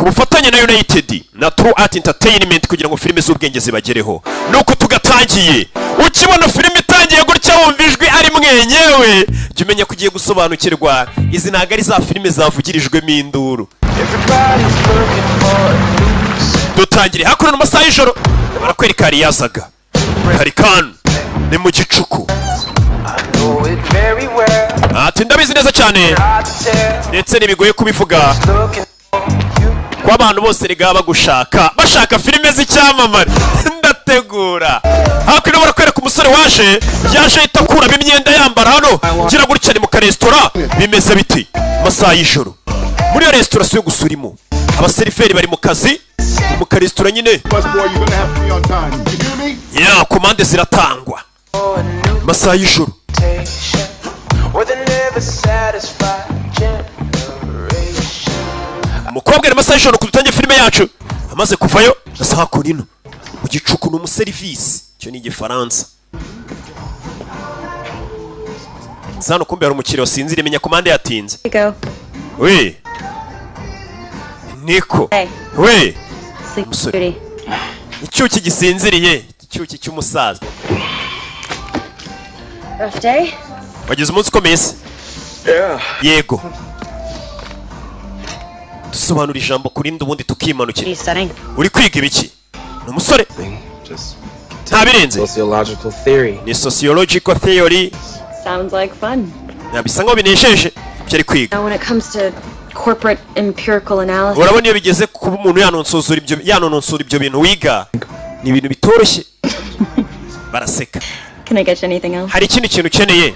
Ku bufatanye na United na True Art Entertainment, kugira ngo filime z'ubwenge zibagereho. Nuko tugatangiye. Ukibona filime itangiye gutya, wumva ijwi ari mwenyewe, jya umenya ko ugiye gusobanukirwa. Izi ntabwo ari za filime zavugirijwemo induru. Dutangire hakuno mu masaha y'ijoro, barakwereka hari yazaga hari kanu ni mu gicuku. Ati: "Ndabizi neza cyane, ndetse ntibigoye kubivuga ko abantu bose rega bagushaka, bashaka filime z'icyamamare." Ndategura hakuno, barakwereka umusore waje, yaje ahita akuramo imyenda yambara hano. Gira gutya, ni mu karesitora. Bimeze biti masaha y'ijoro muri iyo resitora, si yo gusa urimo, abaseriveri bari mu kazi mu karesitora nyine. Busboy, you're gonna have to be on time. You hear me? Ya komande ziratangwa masaha y'ijoro. With a never satisfied generation. Umukobwa ari amasaha y'ijoro dutangiye filime yacu. Amaze kuvayo, asa hakuno ino mu gicuku, ni umuserivisi, icyo ni Igifaransa. Hano kumbe hari umukiriya wasinziriye, menya komande yatinze. Go. We niko. Hey. We. Sleep Umusore. duty. Icyuki gisinziriye, icyuki cy'umusaza. Rough day? Wagize umunsi ukomeye se? Yeah. Yego. Dusobanura ijambo ku rindi, ubundi tukimanukira. What are you studying? Uri kwiga ibiki? Ni umusore. Just Nta birenze. sociological theory. Ni sociological theory. Sounds like fun. Ya, bisa nkaho binejeje ibyo ari kwiga. Now, when it comes to corporate empirical analysis, Urabona iyo bigeze kuba umuntu yanononsora ibyo bintu wiga, ni ibintu bitoroshye. Baraseka. Can I get you anything else? Hari ikindi kintu ukeneye?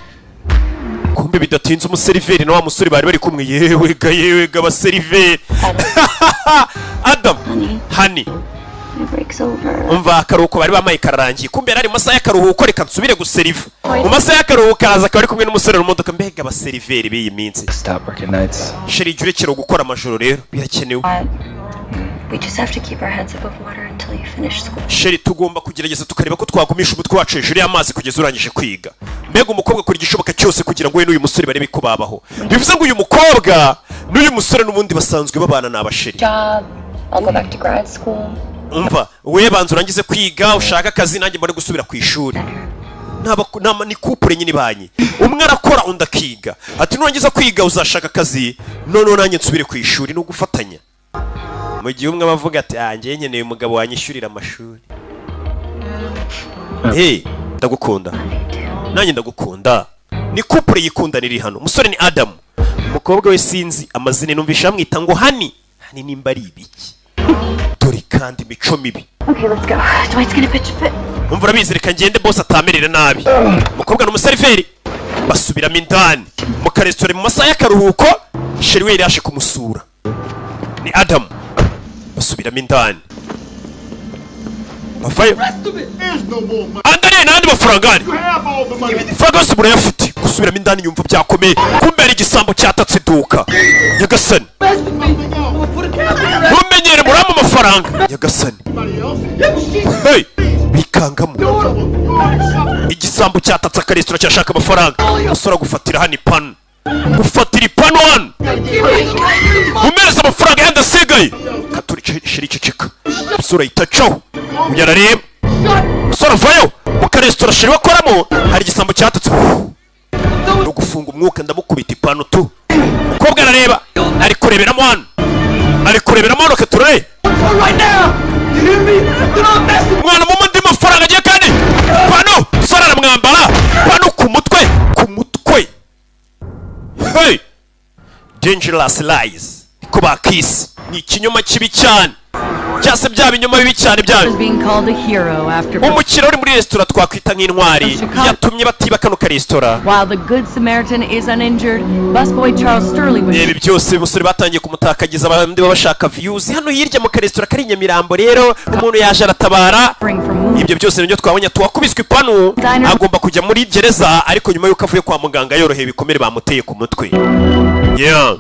Kumbe bidatinze, umuseriveri na wa musore bari bari kumwe. Yewe ga, yewe ga, abaseriveri. Adam. Honey, Honey. my break's over. Umva, akaruhuko bari bamaye kararangiye. Kumbe yari ari mu masaha y'akaruhuko. Reka nsubire guseriva mu masaha y'akaruhuko. Araza akaba ari kumwe n'umusore mu modoka. Mbega abaseriveri b'iyi minsi! Stop working nights. Chéri, jya urekera gukora amajoro rero, birakenewe. But we just have to keep our heads above water until you finish school. Chéri, tugomba kugerageza tukareba ko twagumisha umutwe wacu hejuru y'amazi kugeza urangije kwiga. Mbega umukobwa akora igishoboka cyose kugira ngo we n'uyu musore barebe ko babaho. Bivuze ngo uyu mukobwa n'uyu musore n'ubundi basanzwe babana, ni abachéri. Job. I'll go back to grad school. Umva, we banza urangize kwiga, ushaka akazi, nanjye mbone gusubira ku ishuri. Ni couple nyine ibanye, umwe arakora undi akiga. Ati: "Nurangiza kwiga uzashaka akazi, noneho nanjye nsubire ku ishuri." Ni ugufatanya. Mu gihe umwe aba avuga ati: "Ah, njyewe nkeneye umugabo wanyishyurira amashuri." Hey, ndagukunda. Nanjye ndagukunda. Ni couple yikundana iri hano. Umusore ni Adamu, umukobwa we sinzi amazina, numvisha bamwita ngo Honey. Honey nimba ari ibiki? Dore kandi imico mibi. Okay, let's go. Dwight's gonna pitch a fit. Umva, urabizi, reka ngende bose atamerera nabi. Umukobwa ni umuseriveri. Basubiramo indani mu karesitora mu masaha y'akaruhuko. Chéri we yari yaje kumusura, ni Adamu. Basubiramo indani, bavayo. There's no more money. Andariye n'andi mafaranga ari You have all the money. Amafaranga yose murayafite. Gusubiramo indani, yumva byakomeye. Kumbe hari igisambo cyatatse iduka. Nyagasani, ntumenyere murama amafaranga. Nyagasani. Anybody else? Hey, bikangamo. Igisambo cyatatse akaresitora, cyashaka amafaranga. Umusore agufatira hano ipanu, gufatira ipanu hano: "Umereza amafaranga yandi asigaye." Katuri chéri, ceceka. Umusore ahita acaho, uyu arareba. Umusore avayo mu karesitora chéri bakoramo, hari igisambo cyatatse no gufunga umwuka. Ndamukubita ipanu tu. Umukobwa arareba, ari kureberamo hano, ari kureberamo hano. Katurore mwana mu andi mafaranga agiye kandi pano. Umusore aramwambara pano ku mutwe, ku mutwe. Hey, dangerous lies niko bakise, ni ikinyoma kibi cyane, cyangwa se bya binyoma bibi cyane bya Was being called a hero after Umukiriya uri muri resitora twakwita nk'intwari yatumye batiba kano karesitora. While the Good Samaritan is uninjured, busboy Charles Sturley was Reba byose, umusore batangiye kumutakagiza, abandi baba bashaka views. Hano hirya mu karesitora kari i Nyamirambo rero, umuntu yaje aratabara. suffering from wounds. Ibyo byose nibyo twabonye. Tuwakubiswe ipanu agomba kujya muri gereza, ariko nyuma y'uko avuye kwa muganga yoroheye ibikomere bamuteye ku mutwe. Yeah.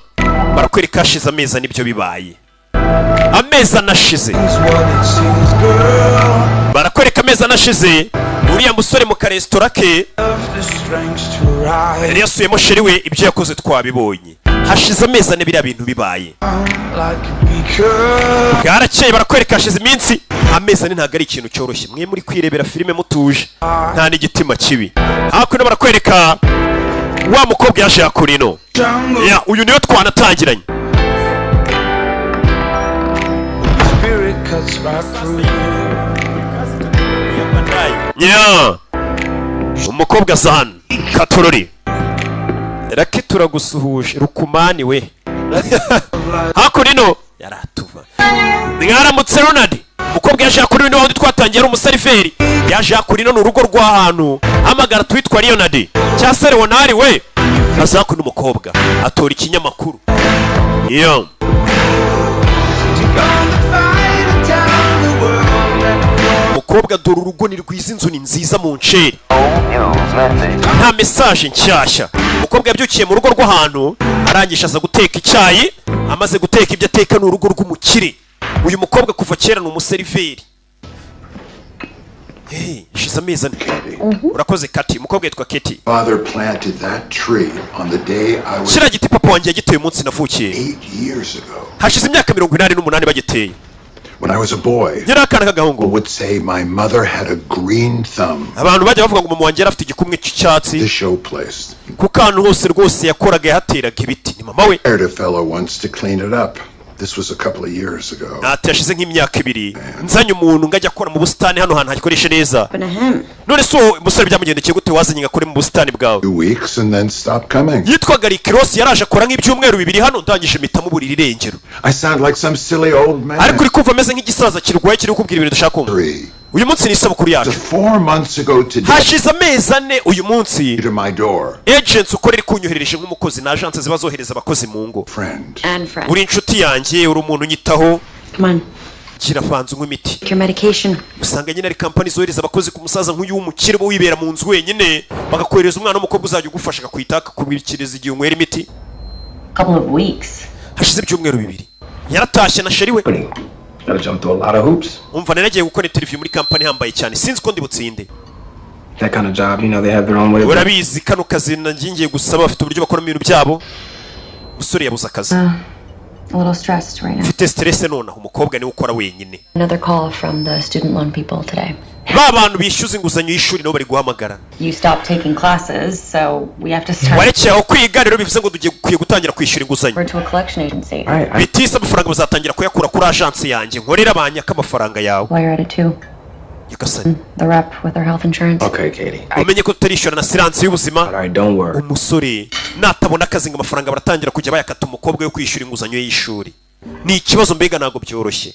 Barakwereka hashize amezi ane ibyo bibaye, amezi anashize. Barakwereka amezi anashize, uriya musore mu karesitora ke yari yasuyemo chérie we. Ibyo yakoze twabibonye. Hashize amezi 4 biriya bintu bibaye. Bwarakeye, barakwereka hashize iminsi. Amezi 4 ntabwo ari ikintu cyoroshye. Mwe muri kwirebera filime mutuje, nta n'igitima kibi. Hakuno barakwereka wa mukobwa yaje yakura ino ya uyu niwe twanatangiranye. Spirit cuts right through. Nya umukobwa aza hano katorori raki, turagusuhuje rukumani we. Hakuno ino yaratuva. Mwaramutse Ronald. Umukobwa yaje yakura ino, wundi twatangiye ari umuseriveri yaje yakura ino. Ni urugo rw'ahantu hamagara twitwa Leonard cyangwa se Leonard we. Aza hakuno, umukobwa atora ikinyamakuru iyo. Umukobwa dore urugo ni rwiza, inzu ni nziza mu nceri. Nta message nshyashya. Umukobwa yabyukiye mu rugo rw'ahantu, arangije aza guteka icyayi. Amaze guteka ibyo ateka, ni urugo rw'umukire. Uyu mukobwa kuva kera ni umuseriveri. Hey, shize amezi 4. Urakoze Kati. Umukobwa yitwa Keti. Father planted that tree on the day I was Kiriya giti papa wanjye yagiteye umunsi navukiye. 8 years ago. Hashize imyaka 88 bagiteye. When I was a boy, Yari akana k'agahungu, people would say my mother had a green thumb. abantu bajya bavuga ngo mama wanjye yari afite igikumwe cy'icyatsi. The show place. Kuko ahantu hose rwose yakoraga yahateraga ibiti. Ni mama we. Hired a fellow once to clean it up. This was a couple of years ago. Ati hashize nk'imyaka 2 nzanye umuntu ngo ajye akora mu busitani hano hantu hakoreshe neza. To him. None se uwo musore byamugendekeye gute wazanye ngo akore mu busitani bwawe? 2 weeks and then stopped coming. Yitwaga Rick Ross. Yaraje akora nk'ibyumweru 2 hano, ndangije mpita muburira irengero. I sound like some silly old man. Ariko uri kumva ameze nk'igisaza kirwaye kiri kukubwira ibintu udashaka kumva. Three. Uyu munsi ni isabukuru yacu. 4 months ago today, Hashize amezi 4 uyu munsi, to my door. agency ukora iri kunyoherereje nk'umukozi, na agence ziba zohereza abakozi mu ngo. Friend. And friend. Uri inshuti yanjye, uri umuntu unyitaho. Come on. Gira vanze unywe imiti. Take your medication. Usanga nyine ari kampani zohereza abakozi ku musaza nk'uyu w'umukire uba wibera mu nzu wenyine, bakakohereza umwana w'umukobwa uzajya ugufasha, akakwita, akakubikiriza igihe unywera imiti. Couple of weeks. Hashize ibyumweru 2 yaratashye na chérie we. Gotta jump through a lot of hoops. Umva, nari nagiye gukora interview muri kampani ihambaye cyane, sinzi ko ndi butsinde. That kind of job, they have their own way of. Urabizi kano kazi nanjye ngiye gusaba, bafite uburyo bakoramo ibintu byabo. Umusore yabuze akazi. A little stressed right now. Mfite stress nonaha. Umukobwa niwe ukora wenyine. Another call from the student loan people today. Ba bantu bishyuza inguzanyo y'ishuri nabo bari guhamagara. You stopped taking classes, so we have to start Warekeye aho kwiga rero, bivuze ngo tugiye gukwiye gutangira kwishyura inguzanyo. over to a collection agency. Bitise amafaranga bazatangira kuyakura kuri agence yanjye nkorera, banyaka amafaranga yawe. While you're at it too, Nyagasani. the rep with our health insurance. Okay, Katie. Umenye ko tutarishyura na assurance y'ubuzima. All right, don't worry. Umusore natabona akazi ngo amafaranga baratangira kujya bayakata umukobwa yo kwishyura inguzanyo y'ishuri, ni ikibazo mbega, ntabwo byoroshye.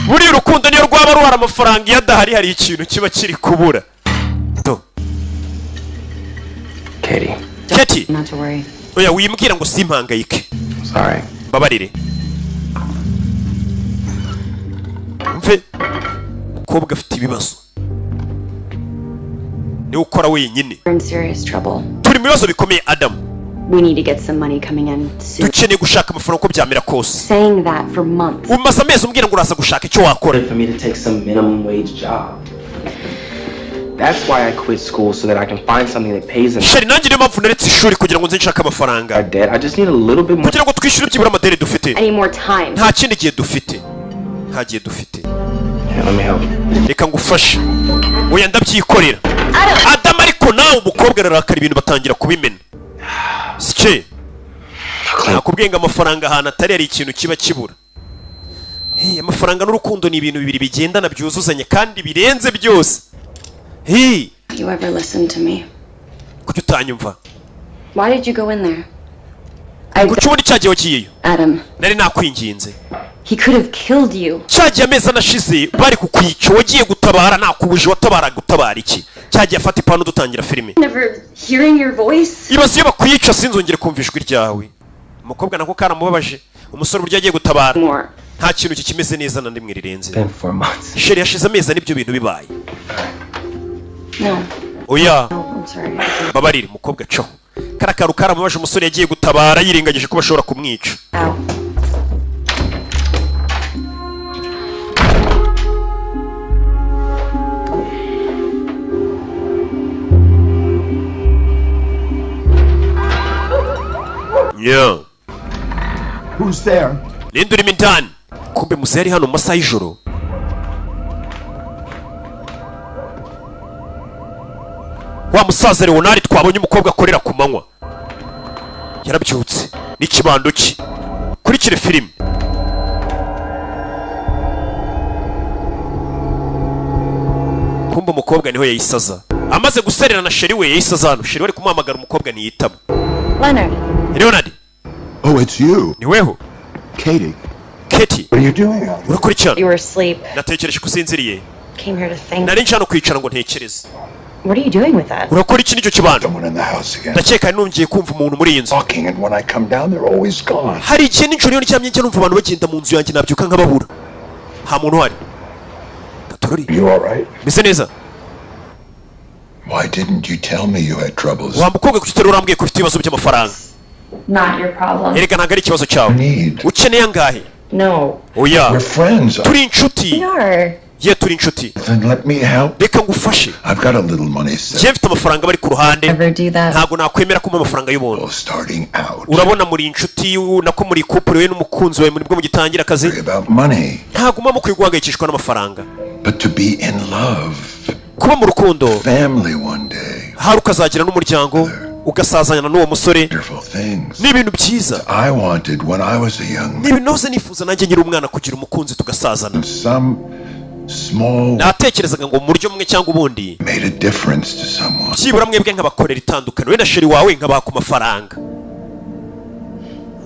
Buriya urukundo niyo rwaba ruhari, amafaranga iyo adahari hari ikintu kiba kiri kubura do. Katie. Katie. Not to worry. Oya, wimbwira ngo simpangayike. Sorry. Mbabarire mve. Umukobwa afite ibibazo, niwe ukora wenyine. We're in serious trouble. Turi mu bibazo bikomeye, Adamu. We need to get some money coming in soon. Dukeneye gushaka amafaranga uko byamera kose. Saying that for months. Umaze amezi umbwira ngo uraza gushaka icyo wakora. For me to take some minimum wage job. That's why I quit school, so that I can find something that pays enough. Chérie, nanjye niyo mpamvu naretse ishuri, kugira ngo nze nshake amafaranga. Our debt. I just need a little bit more. Kugira ngo twishyure byibura amadeni dufite. I need more time. Nta kindi gihe dufite, nta gihe dufite. Here, let me help. Reka ngufashe. Oya, ndabyikorera Adamu. Ariko nawe umukobwa ararakara, ibintu batangira kubimena. Sike nakubwiye ngo amafaranga ahantu atari hari ikintu kiba kibura. Hey, amafaranga n'urukundo ni ibintu bibiri bigendana, byuzuzanya kandi birenze byose. Hey, You ever listen to me? Kuki utanyumva? Why did you go in there? I Kuki ubundi cyagiye wagiyeyo? Adam, Nari nakwinginze. he could have killed you. Cyagiye amezi anashize bari kukwica, wagiye gutabara, nakubuje. Watabara gutabara iki? Cyagiye afata ipanu dutangira filime. Never hearing your voice. Ibaze iyo bakwica sinzongere kumva ijwi ryawe. Umukobwa nako karamubabaje, umusore uburyo agiye gutabara. More. Nta kintu kikimeze neza na rimwe rirenze. Been 4 months. Chérie, hashize amezi ane ibyo bintu bibaye. No. Oya. No, I'm sorry. Babarire. Umukobwa caho kariya kantu karamubabaje, umusore yagiye gutabara yirengagije ko bashobora kumwica. Out. Who's there? Ninde urimo indani? Kumbe muzehe ari hano mu masaha y'ijoro. Wa musaza Leonard twabonye umukobwa akorera ku manywa yarabyutse n'ikibando cye. Kurikire filime. Kumbe umukobwa niho yayisaza, amaze guserera na chéri we. Yayisaza hano, chéri we ari kumuhamagara, umukobwa ntiyitaba. Leonard. Leonard. Oh, it's you. Ni weho. Katie. Katie. What are you doing out here? Urakora iki hano? You were asleep. Natekereje ko usinziriye. Came here to think. Nari nje hano kwicara ngo ntekereze. What are you doing with that? Urakora iki n'icyo kibando? Someone in the house again. Ndakeka nongeye kumva umuntu muri iyi nzu. Talking, and when I come down, they're always gone. Hari igihe nijoro iyo ndyamye njya numva abantu bagenda mu nzu yanjye, nabyuka nkababura, nta muntu uhari. Gatorori. You all right? Meze neza. Why didn't you tell me you had troubles? Wa mukobwa, kuki utari urambwiye ko ufite ibibazo by'amafaranga? Not your problem. Erega ntabwo ari ikibazo cyawe. Need. Ukeneye angahe? No. Oya. We're friends. Turi inshuti. We are. Ye, turi inshuti. Then let me help. Reka ngufashe. I've got a little money saved. Njye mfite amafaranga bari ku ruhande. Never do that. Ntabwo nakwemera kumpa amafaranga y'ubuntu. Starting out. Urabona muri inshuti, nako muri couple, we n'umukunzi wawe muri bwo mugitangira akazi. About money, Ntabwo muba mukwiye guhangayikishwa n'amafaranga. but to be in love. Kuba mu rukundo. Family one day. Hari ukazagira n'umuryango, ugasazana n'uwo musore. Wonderful things. Ni ibintu byiza. I wanted when I was a young Ni ibintu nahoze nifuza nanjye nkiri umwana, kugira umukunzi tugasazana. Some small Natekerezaga ngo mu buryo bumwe cyangwa ubundi made a difference to someone. byibura mwebwe nkabakorera itandukano, we na chéri wawe, nkabaha ku mafaranga.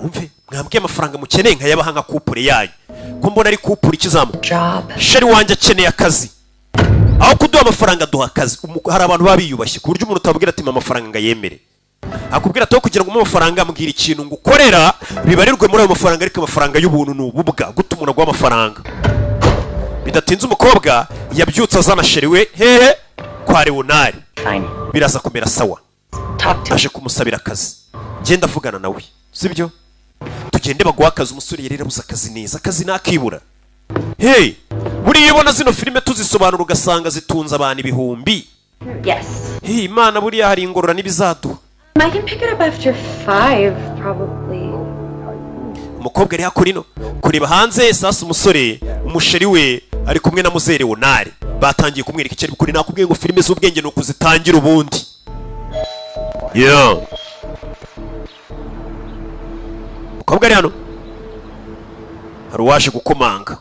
Wumve, mwambwiye amafaranga mukeneye nkayabaha nka couple yanyu, ko mbona ari couple ikizamuka. Job. Chéri wanjye akeneye akazi. Aho kuduha amafaranga, duha akazi. Hari abantu baba biyubashye ku buryo umuntu utabwira ati mpa amafaranga ngo ayemere. Akubwira ati aho kugira ngo umuhe amafaranga, mbwira ikintu ngukorera bibarirwe muri ayo mafaranga. Ariko amafaranga y'ubuntu ni ububwa. Guta umuntu aguha amafaranga. Bidatinze umukobwa yabyutse azana chéri we. Hehe? Kwa Leonard. Fine. Biraza kumera sawa. Talk to Aje kumusabira akazi. Genda avugana nawe, sibyo? Tugende baguha akazi. Umusore yari yarabuze akazi neza, akazi nakibura. Hey, buriya iyo ubona zino filime tuzisobanura ugasanga zitunze abantu ibihumbi. Yes. Hey, Imana buriya hari ingorora n'ibizaduha. I can pick it up after 5, probably. Umukobwa ari hakuno kureba hanze. Sasa umusore, umuchéri we ari kumwe na muzehe Leonard, batangiye kumwereka icyo ari bukore. Nakubwiye ngo filime z'ubwenge ni ukuzitangira ubundi. Yeah. Umukobwa ari hano, hari uwaje gukomanga.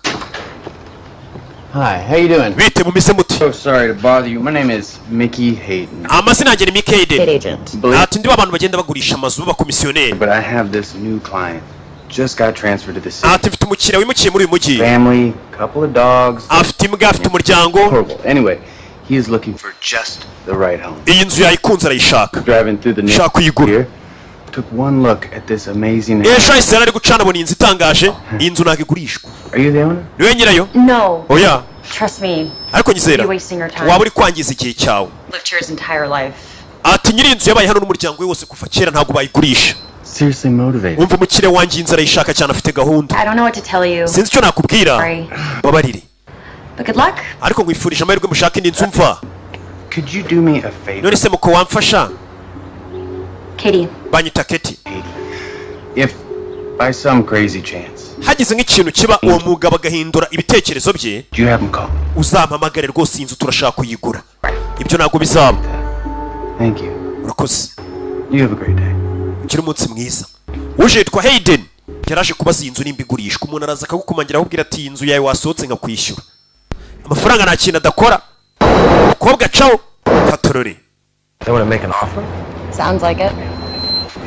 Hi, how you doing? Bite, mumeze muti? So sorry to bother you. My name is Mickey Hayden. Amazina yanjye ni Mickey Hayden. Agent. Ati ndi abantu bagenda bagurisha amazu b'abakomisiyoneri. But I have this new client. Just got transferred to the city. Ati mfite umukiriya wimukiye muri uyu mujyi. Family, couple of dogs. Afite imbwa, afite umuryango. Horrible. Anyway, he is looking for just the right home. Iyi nzu yayikunze, arayishaka. Driving through the Shaka kuyigura. here, took one look at this amazing Ejo hahise yari ari gucana, abona iyi nzu itangaje. Iyi nzu ntabwo igurishwa. Are you the owner? Niwe nyirayo? No. Oya. Trust me. Ariko nyizera. You're wasting your time. Waba uri kwangiza igihe cyawe. Lived here his entire life. Ati nyiri inzu yabaye hano n'umuryango we wose kuva kera, ntabwo bayigurisha. Seriously motivated. Wumva, umukiriya wanjye inzu arayishaka cyane, afite gahunda. I don't know what to tell you. Sinzi icyo nakubwira. Sorry. Babarire. But good luck. Ariko nkwifurije amahirwe, mushake indi nzu mva. Could you do me a favor? None se muko wamfasha? Katie. Banyita Keti. If by some crazy chance, Hagize nk'ikintu kiba, uwo mugabo agahindura ibitekerezo bye, do you have him call? uzampamagare rwose, iyi nzu turashaka kuyigura. Ibyo ntabwo bizaba. Thank you. Urakoze. You have a great day. Ugire umunsi mwiza. Uje yitwa Hayden, yaraje kubaza iyi nzu nimba igurishwa. Umuntu araza akagukomangira, akubwira ati iyi nzu yawe wasohotse nkakwishyura amafaranga. Nta kintu adakora. Umukobwa cawo katorore. They want to make an offer? Sounds like it.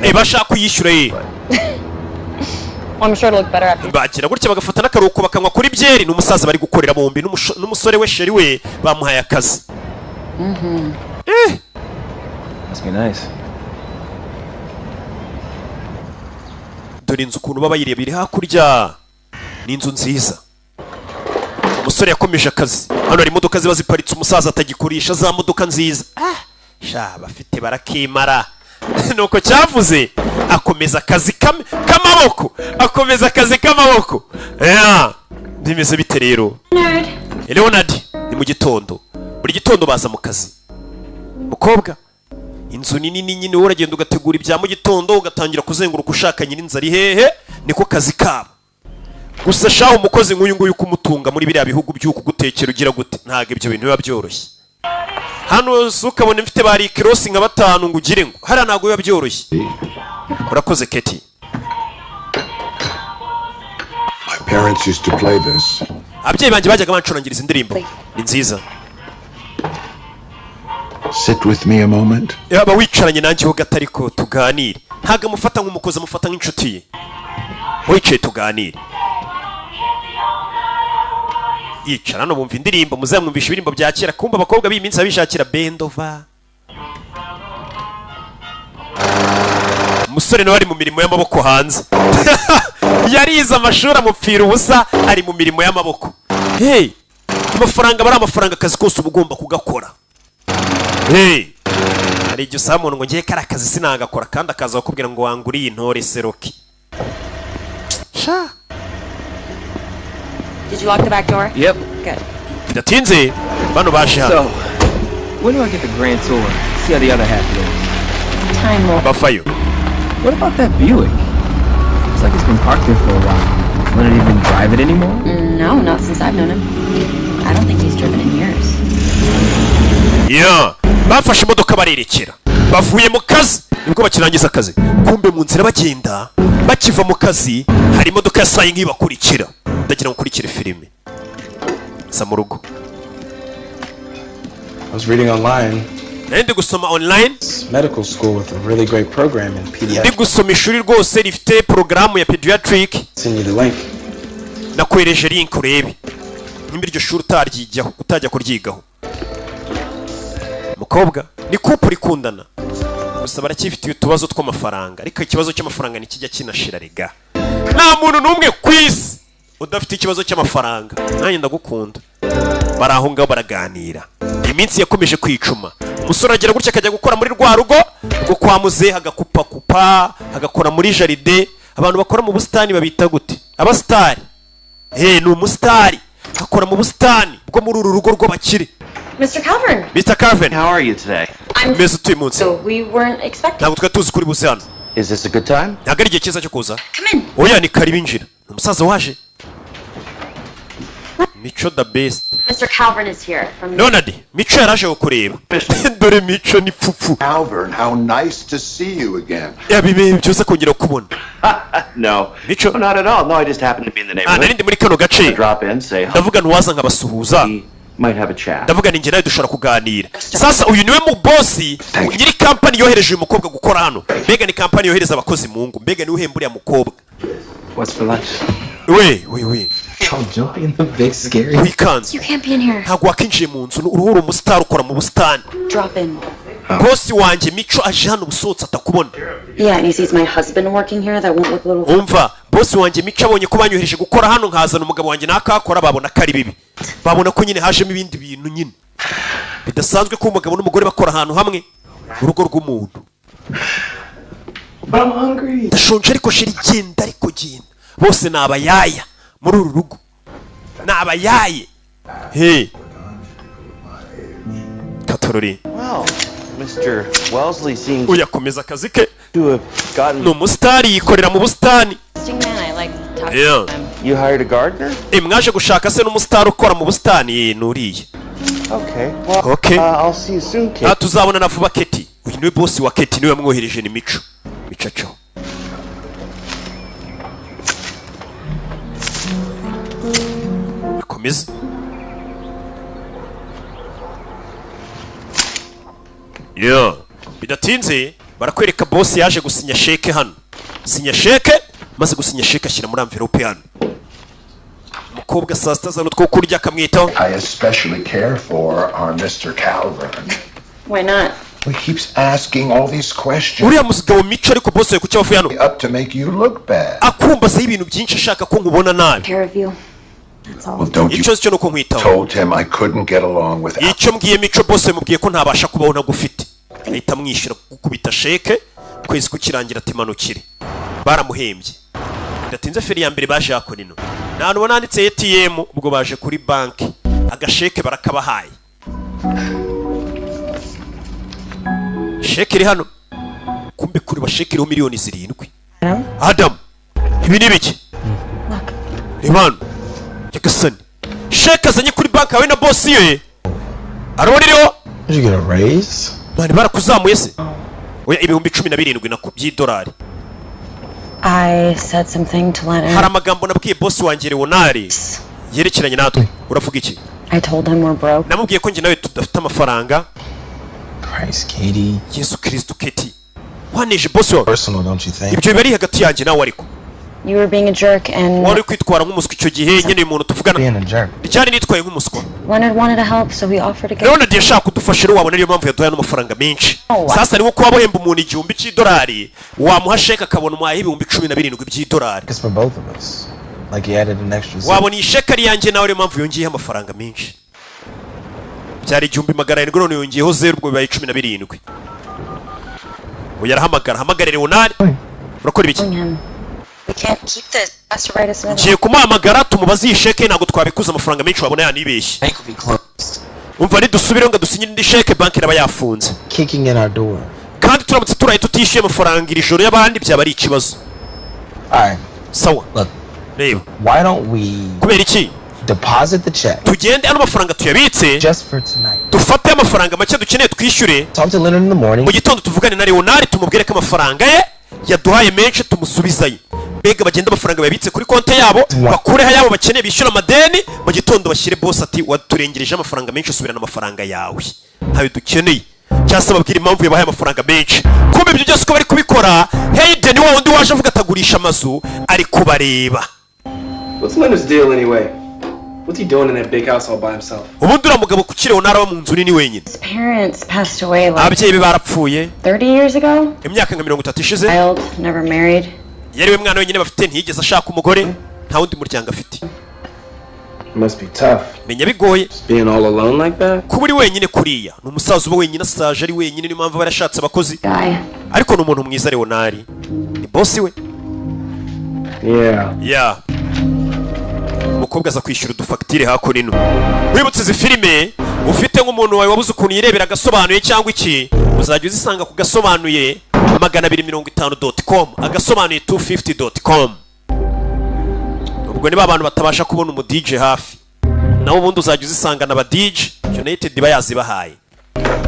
Eh, bashaka kuyishyura ye. Well, I'm sure it'll look better after. Bagira gutya bagafata n'akaruhuko, bakanywa kuri byeri. Ni umusaza bari gukorera bombi n'umusore we. Chéri we bamuhaye akazi. Eh. Must be nice. Dore inzu ukuntu baba bayireba iri hakurya, ni inzu nziza. Umusore yakomeje akazi. Hano hari imodoka ziba ziparitse umusaza atagikoresha, za modoka nziza. Ah, sha bafite barakimara. Nuko cyavuze akomeza akazi k'amaboko, akomeza akazi k'amaboko. Yeah. Bimeze bite rero, Leonard? Ni mu gitondo, buri gitondo baza mu kazi. Mukobwa Inzu ni nini nyine, wowe uragenda ugategura ibya mu gitondo, ugatangira kuzenguruka ushaka nyir'inzu ari hehe. Niko kazi kabo gusa. Shaho, umukozi nk'uyu nguyu kumutunga muri biriya bihugu by'uku gutekera ugira gute, ntabwo ibyo bintu biba byoroshye. Hano si ukabona mfite ba rikirosi nka batanu ngo ugire ngo hariya, ntabwo biba byoroshye. Urakoze, Keti. My parents used to play this. Ababyeyi banjye bajyaga bancurangiriza indirimbo, ni nziza. Sit with me a moment. Yaba wicaranye nanjye ho gato ariko tuganire. Ntabwo amufata nk'umukozi, amufata nk'inshuti ye. Wicaye tuganire. Yicara hano bumva indirimbo. Muzamwumvisha ibirimbo bya kera. Kumva abakobwa b'iyi minsi babishakira bendova. Umusore nawe ari mu mirimo y'amaboko hanze. Yarize amashuri amupfira ubusa, ari mu mirimo y'amaboko. Hey, amafaranga aba ari amafaranga, akazi kose uba ugomba kugakora. Hey, hari igihe usaba umuntu ngo ngiye kariya kazi sinagakora, kandi akaza kukubwira ngo wanguriye intore seroki sha. Did you lock the back door? Yep. Good. Bidatinze bano baje hano. So, when do I get the grand tour? See how the other half lives. Time will. Bavayo. What about that Buick? Looks like it's been parked there for a while. Leonard even drive it anymore? No, not since I've known him. I don't think he's driven in years. Yeah. Bafashe imodoka barerekera, bavuye mu kazi, nibwo bakirangiza akazi. Kumbe mu nzira bagenda bakiva mu kazi, hari imodoka yasaye nk'ibakurikira. Ndagira ngo ukurikire filime za mu rugo. I was reading online. Nari ndi gusoma online. It's medical school with a really great program in Ndi pediatrics. gusoma ishuri rwose rifite porogaramu ya pediatric. Send you the link. Nakwereje link urebe nimba iryo shuri utaryijyaho, utajya kuryigaho. Mukobwa ni couple ikundana, gusa baracyifitiye utubazo tw'amafaranga, ariko ikibazo cy'amafaranga ntikijya kinashira rega. Nta muntu n'umwe ku isi udafite ikibazo cy'amafaranga. Nanjye ndagukunda. Bari aho ngaho baraganira, iminsi yakomeje kwicuma. Umusore agira gutya akajya gukora muri rwa rugo rwo kwa muzehe, agakupakupa, agakora muri jardin. Abantu bakora mu busitani babita gute? Abasitari. He, ni umusitari, akora mu busitani bwo muri uru rugo rw'abakire. Mr. Calvin! Mr. Calvin. How are you today? I'm. Meze utuye munsi? So we weren't expecting. Ntabwo twari tuzi kuri buze hano. Is this a good time? Ntabwo ari igihe cyiza cyo kuza? Come in. Oya, ni karibu, injira. Ni umusaza waje. Mico the best. Mr. Calvin is here from. Leonard, Mico yaraje kukureba. Dore Mico ni pfupfu. Calvin, how nice to see you again. Yabibe byose kongera kukubona. No. Mico. No, not at all. No, I just happened to be in the Ah, neighborhood. nari ndi muri kano gace. Drop in, say hi. Ndavuga ntiwaza nkabasuhuza. We might have a chat. Ndavuga ni njye nawe dushobora kuganira. Sasa uyu niwe mu bosi, nyiri kampani yohereje uyu mukobwa gukora hano. Mbega ni kampani yohereza abakozi mu ngo, mbega niwe uhemba uriya mukobwa. What's for lunch? We we we. Oh, joy in the big scary. Wikanze. You can't be in here. Ntabwo wakinjiye mu nzu, uruhu uri umusitari ukora mu busitani. Drop in. Bosi wanjye Mico aje hano, ubusohotse atakubona. Yeah, and he sees my husband working here. That won't look a little. Umva, bosi wanjye Mico abonye ko banyohereje gukora hano, nkazana umugabo wanjye nakakora, babona ko ari bibi, babona ko nyine hajemo ibindi bintu nyine bidasanzwe ko umugabo n'umugore bakora ahantu hamwe mu rugo rw'umuntu. But I'm hungry. Ndashonje ariko chéri, genda ariko genda. Bose ni abayaya muri uru rugo, ni abayaye. He, katorori. Well, Mr. Wellesley seems Uyakomeza akazi ke. to have gotten. Ni umusitari, yikorera mu busitani. Interesting man. I like talking to him. You hired a gardener? E, mwaje gushaka se n'umusitari ukora mu busitani? Nuriye. Okay. Well, Okay. I'll see you soon, Kate. Ah, tuzabona na vuba, Keti. Uyu niwe bosi wa Keti, niwe wamwohereje, ni Mico. Micaco akomeza. Yeah. Bidatinze barakwereka bosi yaje gusinya sheke hano. Sinya sheke, maze gusinya sheke ashyira muri envelope hano. Umukobwa saa sita azana utwo kurya, akamwitaho. I especially care for our Mr. Calvin. Why not? He keeps asking all these questions Uriya mugabo Mico ariko, bosi we, kuki abavuye hano up to make you look bad. akumbazaho ibintu byinshi, ashaka ko nkubona nabi? Care of you. That's all. Well, don't you Icyo nzi cyo ni uko nkwitaho. told him I couldn't get along without Icyo mbwiye Mico, bosi mubwiye ko ntabasha kubaho ntagufite. Ahita amwishyura, gukubita sheke, ukwezi kukirangira ati manukire. Baramuhembye. Bidatinze feri ya mbere baje hakora ino, nta hantu ubona handitse ATM, ubwo baje kuri banki, agasheke barakabahaye. Sheke. Sheke iri hano, kumbe kuri basheke iriho miliyoni 7. Adamu, ibi ni ibiki? Reba hano nyagasani, sheke azanye kuri banki yawe na bosi ye arabona iriho. Did you get a raise? Mani, barakuzamuye se? Oya, 17,000 nako by'idolari. I said something to Hari Leonard. amagambo nabwiye bosi wanjye Leonard yerekeranye natwe. Uravuga iki? I told him we're broke. Namubwiye ko njye nawe tudafite amafaranga. Christ, Katie. Yesu Kristo, Katie, waneje bosi wawe. Personal, don't you think? Ibyo biba ari hagati yanjye nawe ariko. You were being a jerk and Wari uri kwitwara nk'umuswa icyo gihe nyine, uyu muntu tuvugana. Being a jerk. Ryari nitwaye nk'umuswa? Leonard wanted to help, so he offered to get Leonard yashaka kudufasha rero, wabona niyo mpamvu yaduhaye n'amafaranga menshi. Oh, wow. Sasa ni nko kuba wahemba umuntu 1000 cy'idolari, wamuha sheke akabona umuhaye 17,000 by'idolari. It's for both of us. Like he added an extra zero. Wabona iyi sheke ari iyanjye nawe, niyo mpamvu yongeyeho amafaranga menshi. Byari 1700, none yongeyeho zeru, ubwo bibaye 17. Uyu arahamagara, hamagare Leonard. Urakora ibiki? him. We can't keep this. Has to write us another. Ngiye kumuhamagara tumubaze iyi sheke, ntabwo twabikuza amafaranga menshi, wabona yanibeshye. Bank will be closed. Umva, nidusubire ngo dusinyire indi sheke, banki iraba yafunze. Kicking in our door. Kandi turamutse turaye tutishyuye amafaranga iri joro y'abandi, byaba ari ikibazo. Alright, Sawa. look. Reba. Why don't we Kubera iki deposit the check tugende ano mafaranga tuyabitse just for tonight? dufate amafaranga make dukeneye twishyure. Talk to Leonard in the morning. Mu gitondo tuvugane na Leonard, tumubwire ko amafaranga ye yaduhaye menshi tumusubizayo. Mbega bagende amafaranga bayabitse kuri konti yabo, bakureho ayabo bakeneye, bishyura amadeni, mu gitondo bashyire boss ati: "Waturengereje amafaranga menshi, usubirana amafaranga yawe, ntayo dukeneye." Cyangwa se babwire impamvu yabahaye amafaranga menshi. Kumbe ibyo byose uko bari kubikora, Hayden wa wundi waje avuga atagurisha amazu ari kubareba. What's Leonard's deal anyway? What's he doing in that big house all by himself? Ubundi uriya mugabo ku Leonard aba mu nzu nini wenyine? His parents passed away like Ababyeyi be barapfuye 30 years ago. imyaka nka 30 ishize. Child, never married. Yari we mwana wenyine bafite, ntiyigeze ashaka umugore, nta wundi muryango afite. It must be tough. Menya bigoye. Just being all alone like that. Kuba uri wenyine kuriya. Ni umusaza uba wenyine, asaje ari wenyine, niyo mpamvu aba yarashatse abakozi. Guy. Ariko ni umuntu mwiza. Leonard ni bosi we. Yeah. Ya umukobwa aza kwishyura udufagitire hakuno. Wibutse izi filime ufite nk'umuntu wawe wabuze ukuntu yirebera agasobanuye cyangwa iki, uzajya uzisanga ku gasobanuye 250.com, agasobanuye 250.com. Ubwo niba abantu batabasha kubona umu DJ hafi, nawe ubundi uzajya uzisanga na ba DJ United iba yazibahaye,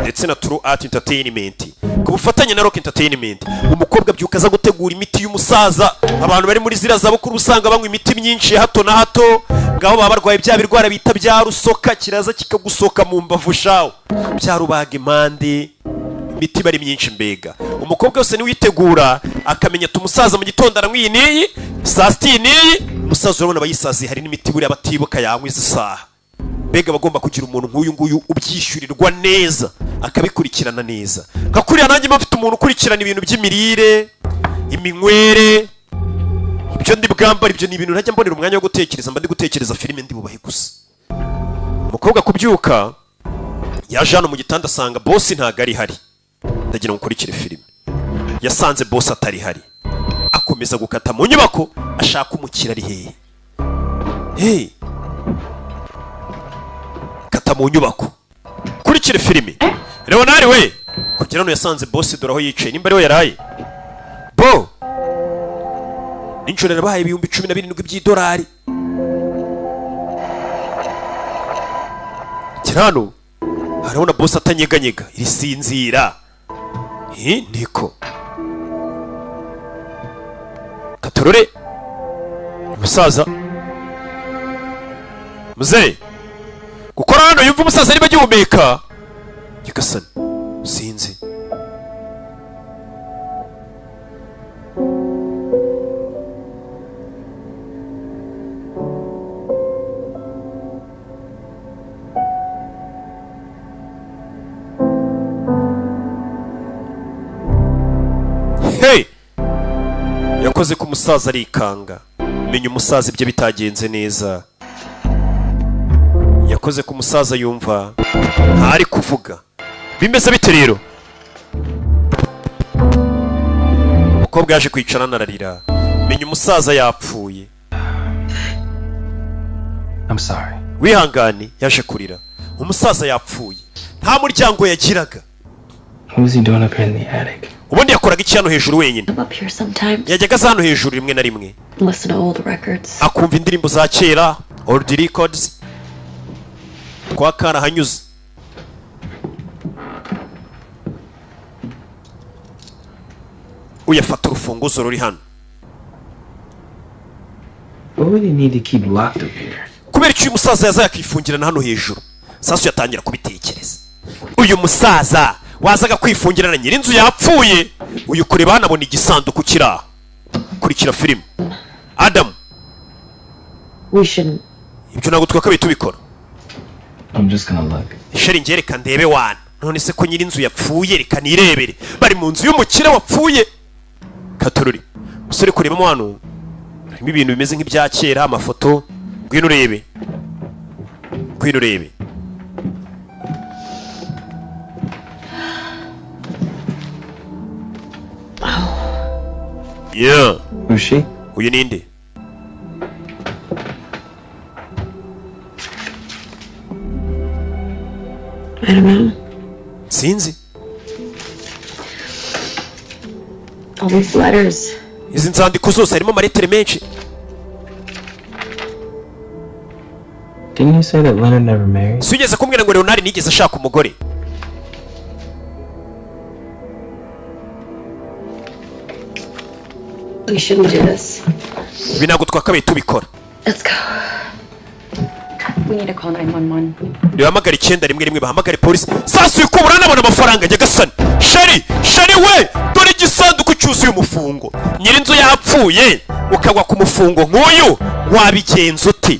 ndetse na True Art Entertainment ku bufatanye na Rock Entertainment. Umukobwa abyuka aza gutegura imiti y'umusaza. Abantu bari muri ziriya zabukuru usanga banywa imiti myinshi ya hato na hato, ngaho baba barwaye bya birwara bita bya rusoka, kiraza kikagusoka mu mbavu shawo, bya rubaga impande, imiti iba ari myinshi. Mbega umukobwa wese niwitegura akamenya ati umusaza mu gitondo aranywa iyi n'iyi, saa sita iyi n'iyi. Umusaza urabona aba yisaziye, hari n'imiti buriya batibuka yanywa izi saha. Mbega aba agomba kugira umuntu nk'uyu nguyu ubyishyurirwa neza, akabikurikirana neza nka kuriya nanjye mba mfite umuntu ukurikirana ibintu by'imirire, iminywere, ibyo ndi bwambara. Ibyo ni ibintu ntajya mbonera umwanya wo gutekereza, mba ndi gutekereza filime ndi bubahe gusa. Umukobwa kubyuka yaje hano mu gitanda asanga bosi ntabwo ari hari. Ndagira ngo ukurikire filime. Yasanze bosi atari hari, akomeza gukata mu nyubako ashaka umukira ari hehe. Hey, kata mu nyubako, kurikire filime. Leonard we kugira hano yasanze bosi, dore aho yicaye, nimba ariwe yaraye bo nijoro, yarabahaye 17,000 by'idolari. Kira hano harabona bosi atanyeganyega irisinzira. Niko katorore umusaza muzehe gukora hano, yumva umusaza niba agihumeka. Nyagasani, sinzi. Hey, yakoze ku musaza arikanga, menya umusaza ibyo bitagenze neza. Yakoze ku musaza yumva ntari kuvuga. Bimeze bite rero? Umukobwa yaje kwicara anararira, menya umusaza yapfuye. I'm sorry. Wihangane. Yaje kurira, umusaza yapfuye, nta muryango yagiraga. What was he doing up here in the attic? Ubundi yakoraga iki hano hejuru wenyine? I'm up here sometimes. Yajyaga aza hano hejuru rimwe na rimwe. Listen to old records. Akumva indirimbo za kera, old records. Kwa karahanyuze. Uyafata urufunguzo ruri hano. What would he need to keep locked up here? Kubera icyo uyu musaza yaza yakifungirana hano hejuru? Sasu yatangira kubitekereza, uyu musaza wazaga kwifungirana, nyir'inzu yapfuye. Uyu kureba hano abona igisanduku kiri aho. Kurikira filime, Adamu. We shouldn't. Ibyo ntabwo twakabaye tubikora. I'm just gonna look. Chéri, njye reka ndebe wana. None se ko nyir'inzu yapfuye, reka nirebere. Bari mu nzu y'umukire wapfuye. Katorori umusore kurebamo hano harimo ibintu bimeze nk'ibya kera, amafoto. Ngwino urebe, ngwino urebe. Yeah. Who's she? Uyu ninde? I don't know. Sinzi. All these letters. Izi nzandiko zose, harimo amalettere menshi. Didn't you say that Leonard never married? Si ugeze kumbwira ngo Leonard nigeze ashaka umugore? We shouldn't do this. Ibi ntabwo twakabaye tubikora. Let's go. We need to call 911. Nibahamagare 911, bahamagare polisi. Sasa uyu kubura nabona amafaranga. Nyagasani, chéri, chéri we, dore igisanduku cyuzuye umufungo. Nyir'inzu yapfuye, ukagwa ku mufungo nk'uyu wabigenza ute?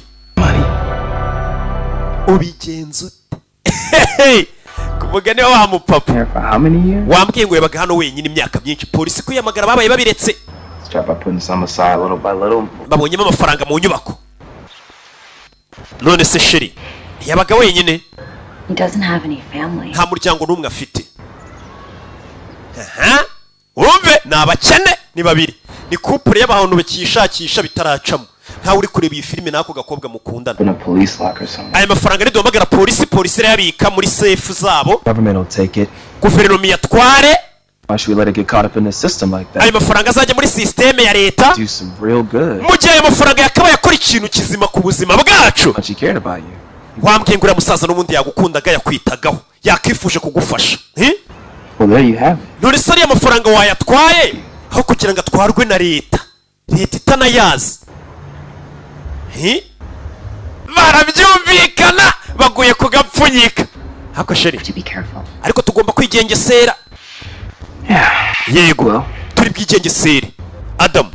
Ubigenza ute? Ku mugani wa wa mupapa. Here for how many years? Wambwiye ngo yabaga hano wenyine imyaka myinshi. Polisi kwiyamagara babaye babiretse. Start by putting some aside little by little. Babonyemo amafaranga mu nyubako. None se chéri, ntiyabaga wenyine? He doesn't have any family. Nta muryango n'umwe afite. Aha, urumve ni abakene, ni babiri, ni couple y'abantu bakishakisha bitaracamo. Nkawe uri kureba iyi filime n'ako gakobwa mukundana. In a police locker somewhere. Aya mafaranga niduhamagara polisi, polisi irayabika muri safe zabo. Government will take it. Guverinoma iyatware. Why should we let it get caught up in the system like that? Ayo mafaranga azajya muri sisiteme ya leta. Do some real good. Mu gihe ayo mafaranga yakabaye akora ikintu kizima ku buzima bwacu. Much he cared about you. Wambwiye ngo uriya musaza n'ubundi yagukundaga, yakwitagaho, yakifuje kugufasha. Eh? Well, there you have it. None se ariya mafaranga wayatwaye aho kugira ngo atwarwe na leta, leta itanayazi? Eh? Barabyumvikana, baguye kugapfunyika hako chéri. To be careful. Ariko tugomba kwigengesera. Yego. Well, Turi bwigengesere, Adamu.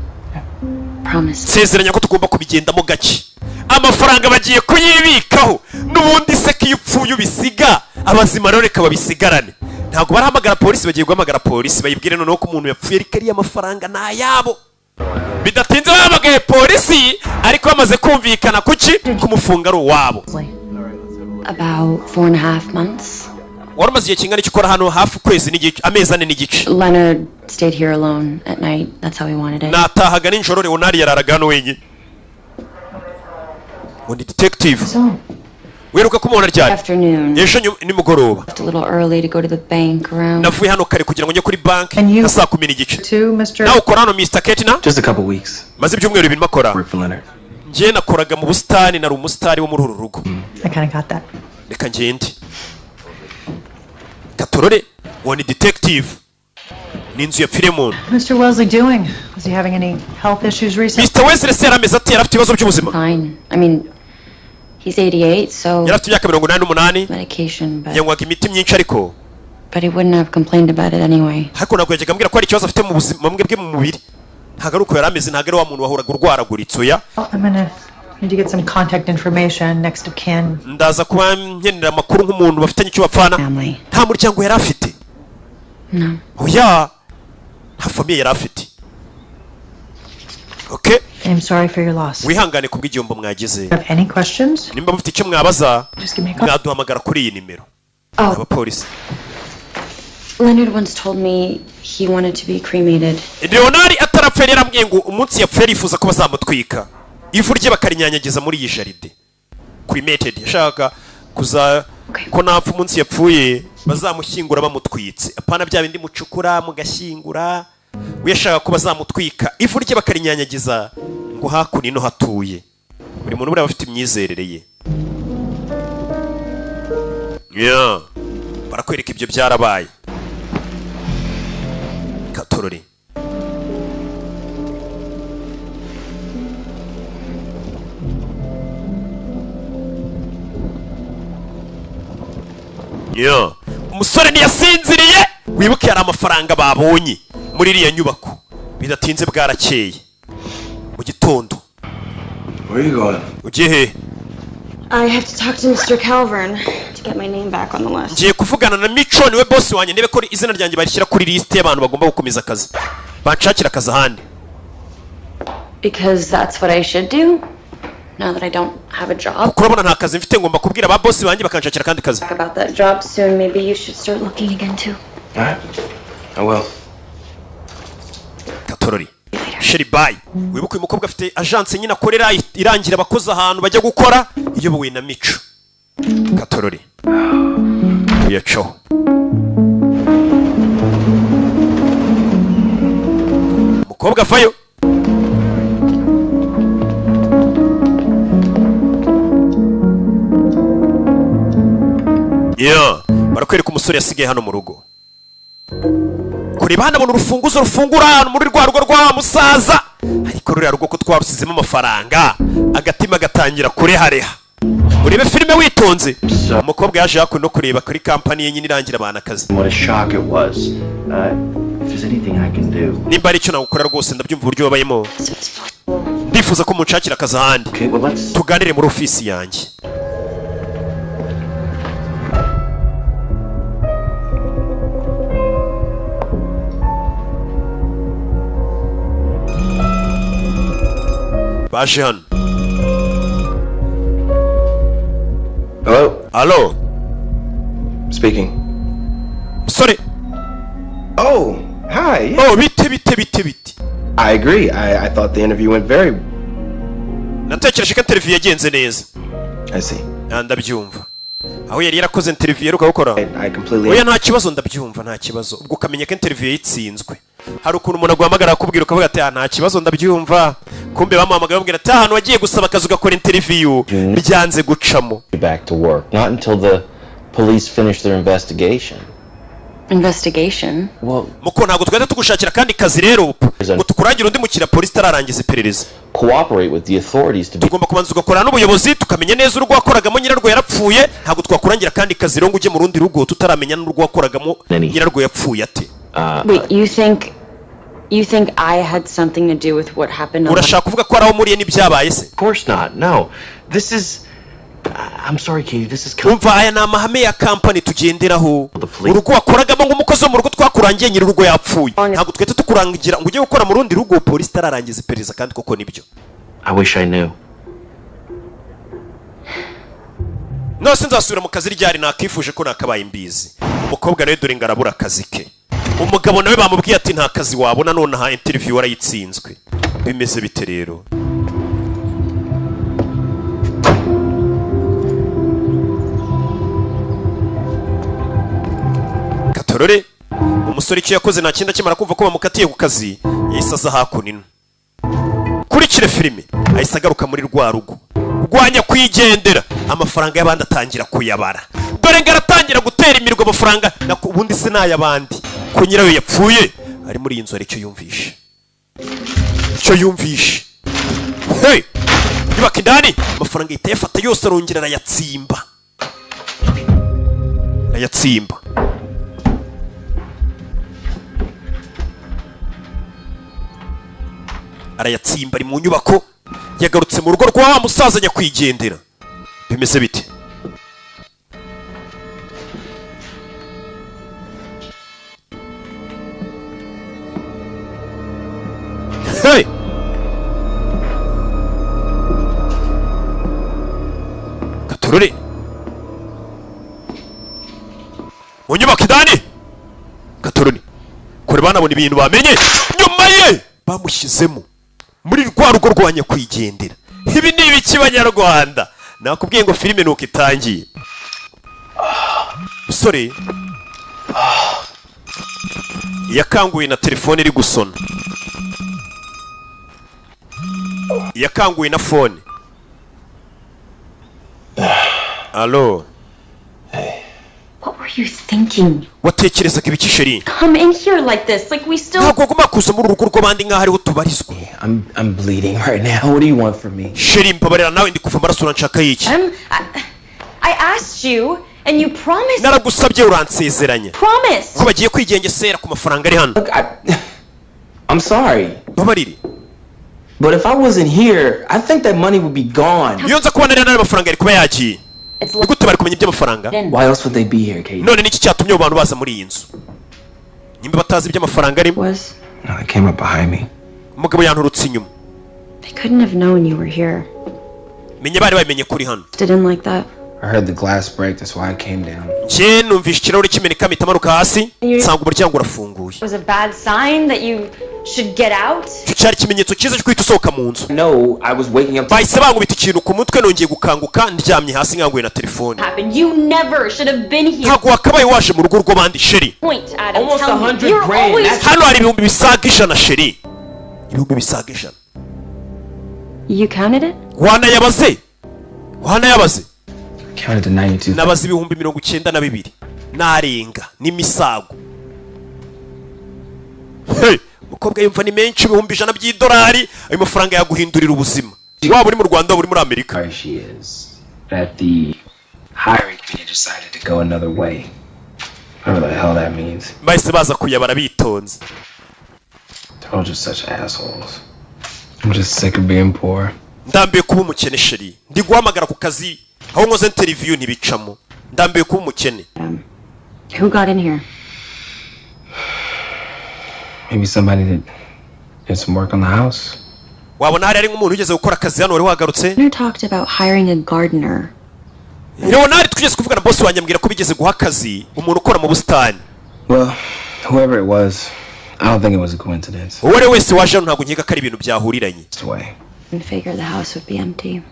Promise. Nsezeranya ko tugomba kubigendamo gake. Amafaranga bagiye kuyibikaho n'ubundi se ko iyo upfuye ubisiga abazima? Rero reka babisigarane. Ntabwo barahamagara polisi, bagiye guhamagara polisi bayibwire noneho ko umuntu yapfuye, ariko ariya mafaranga ni ayabo. Bidatinze bahamagaye polisi, ariko bamaze kumvikana kuki kumufunga ari uwabo. About 4.5 months. Wari umaze igihe kingana iki ukora hano? Hafi ukwezi n'igice, amezi 4 n'igice. Leonard stayed here alone at night. That's how he wanted it. Natahaga nijoro, Leonard yararaga hano wenyine. Ngo ni detective. So, Wiruka kumubona ryari? afternoon. Ejo nimugoroba. Left a little early to go to the bank around. Navuye hano kare kugira ngo njye kuri banki And you- nka saa 10 n'igice. Too, Mr. Nawe ukora hano, Mr Ketina? Just a couple weeks. Maze ibyumweru 2 makora. Work for Leonard. Njye nakoraga mu busitani, nari umusitari wo muri uru rugo. I kind of got that. Reka ngende katorore. Uwo ni detective, ni inzu ya Filemon. Mr. Wellesley doing? Was he having any health issues recently? Mr Wesley se yari ameze ate? Yari afite ibibazo by'ubuzima? Fine. I mean, he's 88, so Yari afite imyaka 88. medication, but Yanywaga imiti myinshi, ariko but he wouldn't have complained about it anyway. ariko ntabwo yajyaga ambwira ko hari ikibazo afite mu buzima bwe mu mubiri. Ntabwo ari uko yari ameze, ntabwo ari wa muntu wahoraga urwaraguritse, oya. Well, I'm gonna need to get some contact information, next of kin. Ndaza kuba nkenera amakuru nk'umuntu bafitanye icyo bapfana. Family. Nta muryango yari afite? No. Oya, nta famille yari afite. Okay. I'm sorry for your loss. Wihangane ku bw'igihombo mwagize. Have any questions? Nimba mufite icyo mwabaza, Just give me a call. mwaduhamagara kuri iyi nimero. Oh, Abapolisi. Leonard once told me he wanted to be cremated. Leonard atarapfa yari yarambwiye ngo umunsi yapfuye arifuza ko bazamutwika, ivu rye bakarinyanyagiza muri iyi jardin. Cremated, yashakaga kuza Ko napfa, umunsi yapfuye bazamushyingura bamutwitse, apana bya bindi mucukura mugashyingura. We yashaka ko bazamutwika, ivu rye bakarinyanyagiza ngo hakuno ino hatuye. Buri muntu buriya aba afite imyizerere ye. Yeah. Barakwereka ibyo byarabaye katorore. Yeah. Umusore ntiyasinziriye. Wibuke hari amafaranga babonye muri iriya nyubako. Bidatinze bwarakeye mu gitondo. Where are you going? Ugiye he? I have to talk to Mr. Calvern to get my name back on the list. Ngiye kuvugana na Mico, niwe boss wanjye, ndebe ko izina ryanjye barishyira kuri lisite y'abantu bagomba gukomeza akazi, banshakira akazi ahandi. Because that's what I should do now that I don't have a job. Kuko urabona nta kazi mfite, ngomba kubwira ba boss banjye bakanshakira akandi kazi. Talk about that job soon. Maybe you should start looking again too. All right. I will. Katorori chérie, bye. Wibuke uyu mukobwa afite agence nyine akorera, irangira abakozi ahantu bajya gukora, iyobowe na Mico. Katorori uyacaho. Umukobwa avayo. Yeah. Barakwereka umusore yasigaye hano mu rugo. Kureba hano abona urufunguzo rufungura ahantu muri rwa rugo rwa wa musaza, ariko ruriya rugo ko twarusizemo amafaranga, agatima gatangira kurehareha. Urebe filime witonze. Umukobwa yaje hakuno no kureba kuri kampani ye nyine irangira abantu akazi. What a shock it was. If there's anything I can do. Nimba ari icyo nagukora rwose, ndabyumva uburyo wabayemo. Ndifuza ko munshakira akazi ahandi. Okay, well, let's. Tuganire muri ofisi yanjye. Baje hano. Hello? Alo. Speaking. Musore. Oh, hi. Yeah. Oh, bite bite bite bite? I agree. I thought the interview went very. Natekereje ko interview yagenze neza. I see. Ah, ndabyumva. Aho yari yarakoze interview yeruka gukora. I completely. Oya, nta kibazo, ndabyumva, nta kibazo. Ubwo ukamenya ko interview yayitsinzwe. Hari ukuntu umuntu aguhamagara akubwira, ukavuga ati: "Ah, nta kibazo, ndabyumva." Kumbe bamuhamagara bamubwira ati: "Ahantu wagiye gusaba akazi ugakora interview byanze gucamo." Back to work. Not until the police finish their investigation. Investigation? Well, Muko, ntabwo twahita tugushakira akandi kazi rero ngo tukurangire undi mukiriya polisi itararangiza iperereza. cooperate with the authorities to be Tugomba kubanza ugakorana n'ubuyobozi, tukamenya neza urugo wakoragamo nyirarwo yarapfuye. Ntabwo twakurangira akandi kazi rero ngo ujye mu rundi rugo tutaramenya n'urugo wakoragamo nyirarwo yapfuye ate. Wait, you think I had something to do with what happened on Urashaka kuvuga ko ari aho muriye n'ibyabaye se? Of course not. No. This is. I'm sorry, Katie. This is. Umva, aya ni amahame ya kampani tugenderaho. Urugo wakoragamo nk'umukozi wo mu rugo twakurangiye, nyir'urugo yapfuye. Ntabwo twahita tukurangira ngo ujye gukora mu rundi rugo polisi itararangiza iperereza. Kandi koko nibyo. I wish I knew. Nose nzasubira mu kazi ryari? Nakifuje ko nakabaye imbizi. Umukobwa nawe dore ngo arabura akazi ke. Umugabo nawe bamubwiye ati: "Nta kazi wabona nonaha, interview warayitsinzwe." Bimeze bite rero? Katorore, umusore icyo yakoze nta kindi, akimara kumva ko bamukatiye ku kazi yahise aza hakuno ino. Kurikire filime. Ahise agaruka muri rwa rugo rwa nyakwigendera, amafaranga y'abandi atangira kuyabara. Dore ngo aratangira gutera imirwa amafaranga. Ubundi se ni ay'abandi ko nyirayo yapfuye? Ari muri iyi nzu, hari icyo yumvishe, icyo yumvishe. Hey! Nyubako indani, amafaranga ahita ayafata yose, arongera arayatsimba, arayatsimba. Arayatsimba. Ari mu nyubako, yagarutse mu rugo rwa wa musaza nyakwigendera. Bimeze bite? Hey! Katururi mu nyubako indani, katururi kure, banabona ibintu bamenye nyuma ye bamushyizemo muri rwa rugo rwa nyakwigendera. Ibi ni ibiki banyarwanda? Nakubwiye ngo filime nuko itangiye. Musore yakanguye na telefone iri gusona, yakanguye na phone. Alo? What were you thinking? Watekerezaga ibiki, chérie? Come in here like this, like we still. Ntabwo wagomba kuza muri uru rugo rw'abandi nk'aho ariho tubarizwa. I'm bleeding right now. What do you want from me? Chérie, mbabarira nawe, ndi kuva amaraso, uranshaka y'iki? I asked you, and you promised. Naragusabye, uransezeranya Promised. ko bagiye kwigengesera ku mafaranga ari hano. I'm sorry. Mbabarire. But if I wasn't here, I think that money would be gone. Iyo nza kuba nari n'ayo mafaranga yari kuba yagiye. Ni gute bari kumenya iby'amafaranga? Why else would they be here, Katie? None niki cyatumye abo bantu baza muri iyi nzu nimba batazi iby'amafaranga arimo? No, they came up behind me. Umugabo yanturutse inyuma. They couldn't have known you were here. Menya bari babimenye kuri hano. Didn't like that. I heard the glass break. That's why I came down. Njye numvishe ikirahure kimeneka, mpita manuka hasi nsanga umuryango urafunguye. It was a bad sign that you should get out. Icyo cyari ikimenyetso cyiza cyo guhita usohoka mu nzu. No, I was waking up. Bahise bankubita ikintu ku mutwe, nongeye gukanguka ndyamye hasi nkanguye na telefone. Happened. You never should have been here. Ntabwo wakabaye waje mu rugo rw'abandi, chérie. Point, Adam. Almost Tell me. 100 You're grand. always. Hano hari 100,000, chérie, 100,000. You counted it? Wanayabaze, wanayabaze. Counted to 92. Nabaze 92,000 narenga n'imisago. Hey, umukobwa yumva ni menshi, 100,000 by'idolari. Ayo mafaranga yaguhindurira ubuzima, waba uri mu Rwanda, waba uri muri Amerika. Sorry, she is. That the hiring committee decided to go another way. Whatever the hell that means. Bahise baza kuyabara bitonze. They're all just such assholes. I'm just sick of being poor. Ndambiwe kuba umukene, chérie. Ndi guhamagara ku kazi aho nkoze interview ntibicamo. Ndambiwe kuba umukene. Who got in here? Maybe somebody that did some work on the house. Wabona hari ari nk'umuntu ugeze gukora akazi hano wari wagarutse. Leonard talked about hiring a gardener. Leonard twigeze kuvugana, boss wanjye ambwira ko bigeze guha akazi umuntu ukora mu busitani. Well, whoever it was, I don't think it was a coincidence. Uwo ari we wese waje hano, ntabwo nkeka ko ari ibintu byahuriranye. Way. And figure the house would be empty.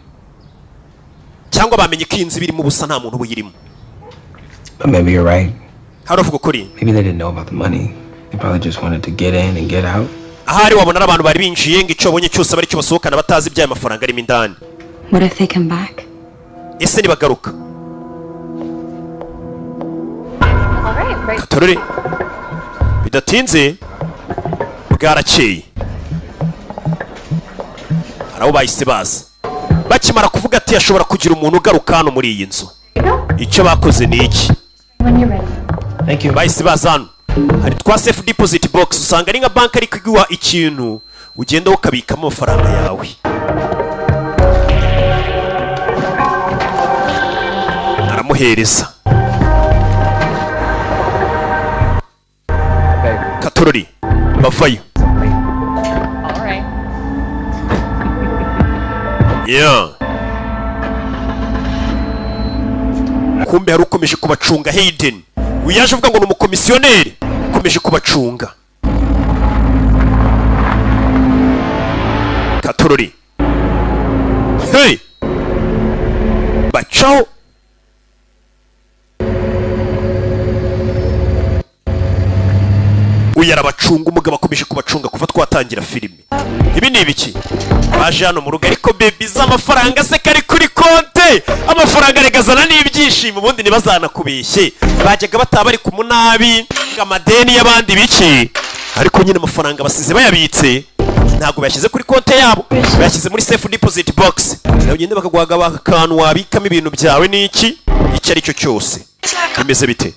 Cyangwa bamenye ko iyi nzu irimo ubusa, nta muntu uba uyirimo. But maybe you're right. Hari uvuga ukuri. Maybe they didn't know about the money. They probably just wanted to get in and get out. Ahari wabona ari abantu bari binjiye ngo icyo babonye cyose abe aricyo basohokana, batazi iby'aya mafaranga arimo indani. What if they come back? Ese nibagaruka? All right, right. Katorore, bidatinze bwarakeye, hari abo bahise baza bakimara kuvuga ati hashobora kugira umuntu ugaruka hano muri iyi nzu. Icyo bakoze ni iki? When you're ready. Thank you. Bahise baza hano hari twa safe deposit box, usanga ari nka banki ariko iguha ikintu ugenda ukabikamo amafaranga yawe. Aramuhereza katorori, bavayo. All right. Yeah. Kumbe hari ukomeje kubacunga, Hayden. Uyu yaje avuga ngo ni umukomisiyoneri ukomeje kubacunga. Katorori, hey, bacaho. Uyu arabacunga, umugabo akomeje kubacunga kuva twatangira filime. Ibi ni ibiki? Baje hano mu rugo, ariko baby, z'amafaranga se kari kuri konte? Amafaranga regazana n'ibyishimo. Ubundi ntibazanakubeshye, bajyaga bataba bari ku munabi ngo amadeni y'abandi biki, ariko nyine amafaranga basize bayabitse, ntabwo bayashyize kuri konte yabo, bayashyize muri safe deposit box. Nawe ugende bakaguha akantu wabikamo ibintu byawe n'iki, icyo ari cyo cyose. Bimeze bite?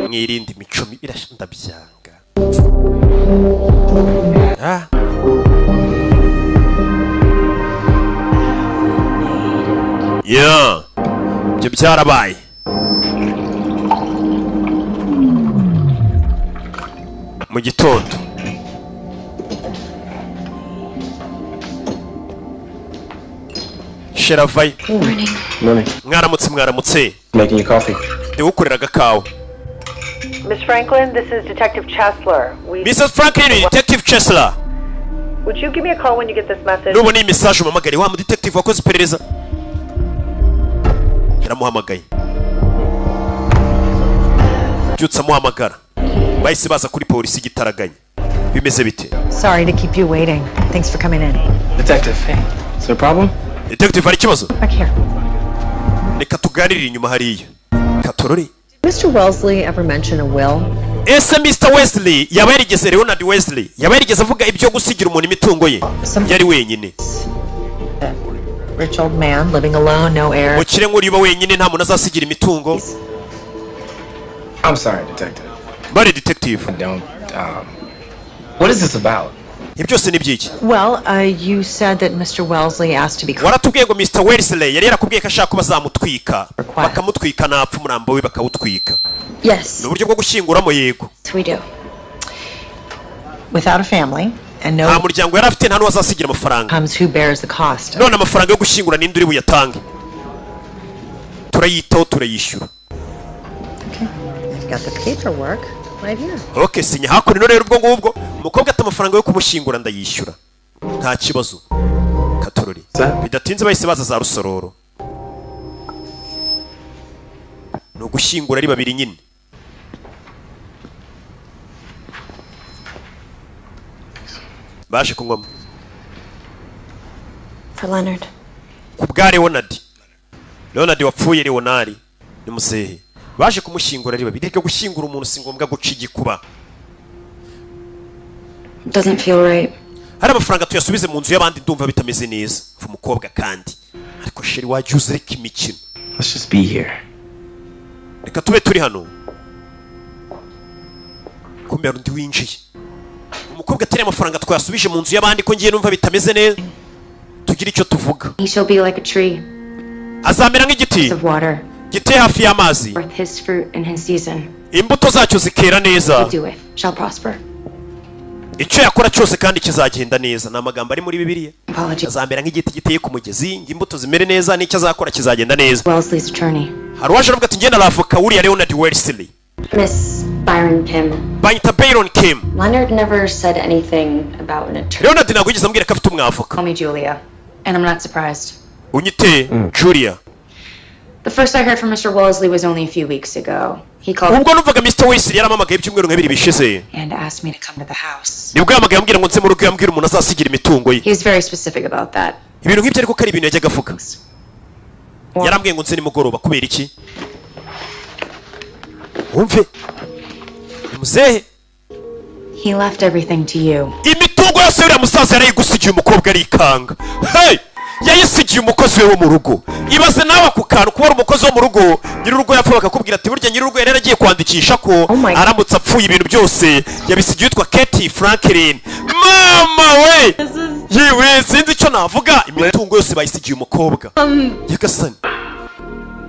Mwirinde imico mibi, ndabyanga. Ah. Yeah. Ibyo byarabaye mu gitondo. Sheravayo. Morning. Morning. Mwaramutse, mwaramutse. Making you coffee. Ndiwukorera agakawa. Miss Franklin, this is Detective Chesler. We Mrs Franklin, Detective Chesler. Would you give me a call when you get this message? Nubona iyi message umamagare. Wa mu detective wakoze iperereza yaramuhamagaye. Byutse amuhamagara, bahise baza kuri polisi igitaraganya. Bimeze bite? Sorry to keep you waiting. Thanks for coming in. Detective, hey, is there a problem? Detective, hari ikibazo? Back here. Reka tuganirire inyuma hariya katorore. Mr. Wellesley ever mention a will? Ese Mr Wesley yaba yarigeze, Leonard Wesley, yaba yarigeze avuga ibyo gusigira umuntu imitungo ye yari wenyine? Rich old man living alone, no heir. Mukire nk'uriya uba wenyine, nta muntu azasigira imitungo. I'm sorry, detective. Bare detective. I don't. What is this about? Ibyo byose ni iby'iki? Well, you said that Mr. Wellesley asked to be Waratubwiye ngo Mr Wesley yari yarakubwiye ko ashaka ko bazamutwika, bakamutwika napfa, umurambo we bakawutwika. Yes. Ni uburyo bwo gushyinguramo, yego. We do. Without a family and no Nta muryango yari afite, nta n'uwazasigira amafaranga. comes who bears the cost. None amafaranga yo gushyingura ninde uri buyatange? Turayitaho, turayishyura. I've got the paperwork right here. Ok, sinya hakuno rero. Ubwo ngubwo umukobwa ati amafaranga yo kumushyingura ndayishyura, nta kibazo. Katorori, bidatinze bahise baza za Rusororo. Ni ugushyingura ari babiri nyine. Baje kunywamo. For Leonard. Ku bwa Leonard, Leonard wapfuye, Leonard ni muzehe. Baje kumushyingura ari babiri. Reka, gushyingura umuntu si ngombwa guca igikuba. Doesn't feel right. Hari amafaranga tuyasubize mu nzu y'abandi, ndumva bitameze neza. Mva umukobwa kandi, ariko chéri, wajya uza reka imikino. Let's just be here. Reka tube turi hano. Kumbe hari undi winjiye. Umukobwa atari amafaranga twayasubije mu nzu y'abandi, ko ngiye numva bitameze neza, tugire icyo tuvuga. He shall be like a tree Azamera nk'igiti of water, giteye hafi y'amazi, forth his fruit in his season. imbuto zacyo zikera neza. He doeth shall prosper. Icyo yakora cyose kandi kizagenda neza. Ni amagambo ari muri Bibiliya. Apology. Azamera nk'igiti giteye ku mugezi ngo imbuto zimere neza, n'icyo azakora kizagenda neza. Wellesley's attorney. Hari uwaje aravuga ati ngenda aravoka wuriya Leonard Wellesley. Miss Byron Kim. Banyita Byron Kim. Leonard never said anything about an attorney. Leonard ntabwo yigeze ambwira ko afite umwavoka. Call me Julia, and I'm not surprised. Unyite Julia. The first I heard from Mr. Wellesley was only a few weeks ago. He called Ubwo numvaga Mr Wesley yaramamagaye ibyumweru nka 2 bishize. and asked me to come to the house. Nibwo yahamagaye ambwira ngo nze mu rugo, yambwira umuntu azasigira imitungo ye. He was very specific about that. Ibintu nk'ibyo, ariko ko ari ibintu yajyaga avuga. Yarambwiye ngo nze nimugoroba. Kubera iki? Wumve, ni muzehe. He left everything to you. Imitungo yose yuriya musaza yarayigusigiye. Umukobwa arikanga. Hey! Yayisigiye umukozi we wo mu rugo. Ibaze nawe ako kantu, kuba ari umukozi wo mu rugo, nyir'urugo yapfa bakakubwira ati burya nyir'urugo yari yaragiye kwandikisha ko aramutse apfuye ibintu byose yabisigiye witwa Katie Franklin. Mama we, yewe, sinzi icyo navuga. Imitungo yose bayisigiye umukobwa. Nyagasani,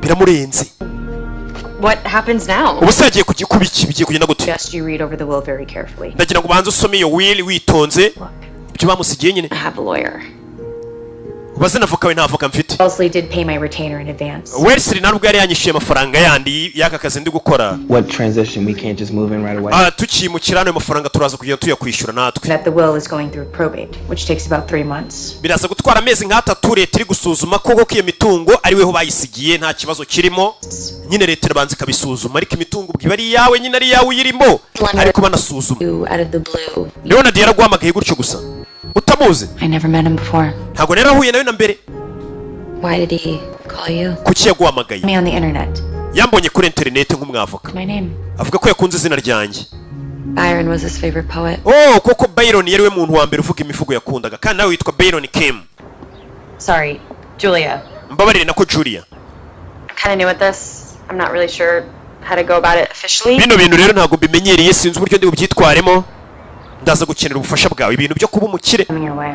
biramurenze. What happens now? Ubu se yagiye kuba iki? Bigiye kugenda gute? Just you read over the will very carefully. Ndagira ngo ubanze usome iyo will witonze, ibyo bamusigiye nyine. I have a lawyer. Ubaze na avoka we. Nta avoka mfite. Wellesley did pay my retainer in advance. Wesley nta nubwo yari yanyishyuye amafaranga yandi y'aka kazi ndi gukora. What transition? We can't just move in right away. Ah, tukimukira hano ayo mafaranga turaza kugenda tuyakwishyura natwe. That the will is going through probate, which takes about 3 months. Biraza gutwara amezi nk'atatu, leta iri gusuzuma koko ko iyo mitungo ari weho bayisigiye, nta kibazo kirimo nyine. Leta irabanza ikabisuzuma, ariko imitungo ubwo iba ari iyawe nyine, ari iyawe uyirimo, ariko banasuzuma. You out of the blue. Leonard yaraguhamagaye gutyo gusa utamuzi? I never met him before. Ntabwo rero ahuye nawe na mbere. Why did he call you? Kuki yaguhamagaye? Me on the internet. Yambonye kuri interineti nk'umwavoka. My name. Avuga ko yakunze izina ryanjye. Byron was his favorite poet. Oh, koko Byron yari we muntu wa mbere uvuga imivugo yakundaga, kandi nawe witwa Byron Kim. Sorry, Julia. Mbabarire, nako Julia. I'm kind of new at this. I'm not really sure how to go about it officially. Bino bintu rero ntabwo mbimenyereye, sinzi uburyo ndi bubyitwaremo, ndaza gukenera ubufasha bwawe, ibintu byo kuba umukire. Coming your way.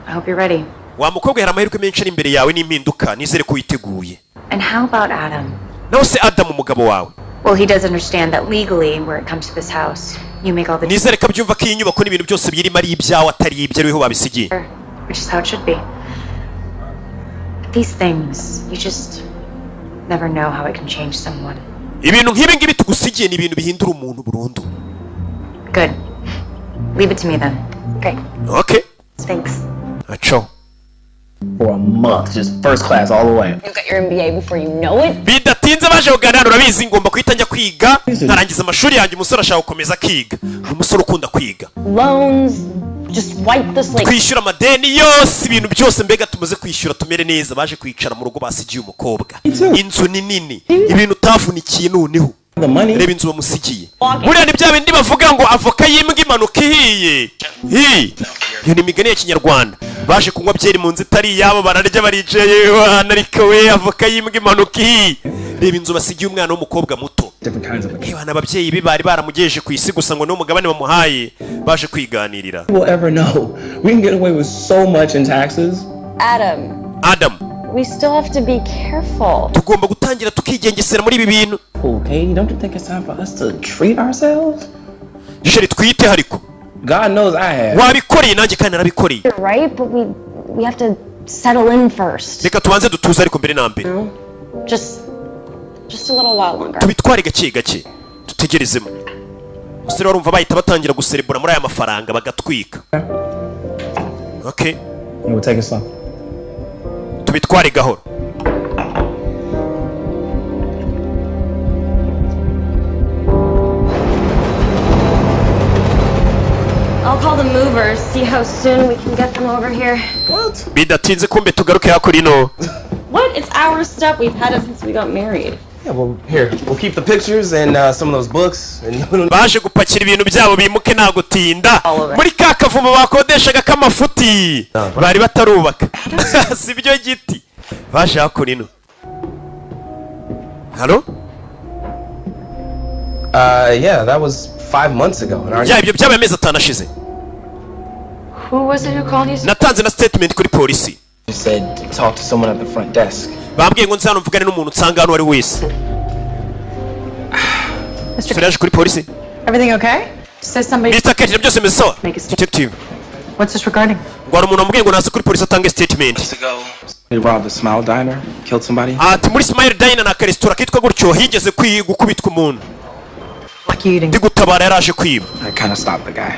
I hope you're ready. Wa mukobwa, hari amahirwe menshi ari imbere yawe n'impinduka, nizere ko witeguye. And how about Adam? Nawe se Adam, umugabo wawe? Well, he does understand that legally, where it comes to this house, you make all the Nizere ko abyumva ko iyi nyubako n'ibintu byose biyirimo ari ibyawe, atari ibye, ariho babisigiye. which is how it should be. But these things, you just never know how it can change someone. Ibintu nk'ibi ngibi tugusigiye ni ibintu bihindura umuntu burundu. Good. Leave it to me then. Okay. Okay. Thanks. Aco. For a month, just first class all the way. You got your MBA before you know it. Bidatinze Bidatinze baje kuganira. Urabizi, ngomba guhita njya kwiga nkarangiza amashuri yanjye. Umusore ashaka gukomeza akiga, ni umusore ukunda kwiga. Loans, just wipe the slate. Twishyura amadeni yose, ibintu byose, mbega tumaze kwishyura tumere neza. Baje kwicara mu rugo basigiye umukobwa. Inzu ni nini, ibintu utavunikiye. Noneho reba inzu bamusigiye. Buriya ni bya bindi bavuga ngo avoka y'imbwa imanuka ihiye. Hi, iyo ni imigani ya Kinyarwanda. Baje kunywa byeri mu nzu itari iyabo, bararya, baricaye wana. Ariko we, avoka y'imbwa imanuka ihiye. Reba inzu basigiye umwana w'umukobwa muto. Ewana, ababyeyi be bari baramugejeje ku isi gusa ngo niwo mugabane bamuhaye. Baje kwiganirira. Will ever know. We can get away with so much in taxes. Adam, Adam, we still have to be careful. Tugomba gutangira tukigengesera muri ibi bintu. Okay, don't you think it's time for us to treat ourselves? Chéri, twite ariko. God knows I have. Wabikoreye, nanjye kandi narabikoreye. You're right, but we have to settle in first. Reka tubanze dutuze ariko mbere na mbere. Just a little while longer. Tubitware gake gake, dutegerezemo. Umusore warumva bahita batangira guserebura muri aya mafaranga bagatwika. Okay. We'll take it slow. Tubitware gahoro. I'll call the movers, see how soon we can get them over here. What? Bidatinze kumbe tugaruke hakurino. What? It's our stuff. We've had it since we got married. Yeah, well, here, we'll keep the pictures and some of those books. And we don't Baje gupakira ibintu byabo bimuke, nta gutinda, muri ka kavumo bakodeshaga k'amafuti bari batarubaka. Si byo giti, baje hakurino. Halo? Yeah, that was 5 months ago. And Ya, ibyo byabaye amezi 5 ashize. Who was it who called you? Natanze na statement kuri polisi. You said to talk to someone at the front desk. Bambwiye ngo nze hano mvugane n'umuntu nsanga hano uwo ari we wese. Umusore yaje kuri polisi. Everything okay? Says somebody. Mr. Kate, byose bimeze sawa, detective? What's this regarding? Ngo hari umuntu wamubwiye ngo naze kuri polisi atange statement. They robbed the Smile Diner, killed somebody. Ati muri Smile Diner, ni akaresitora kitwa gutyo, higeze gukubitwa umuntu. Ndi gutabara, yaraje kwiba. I kind of stopped the guy.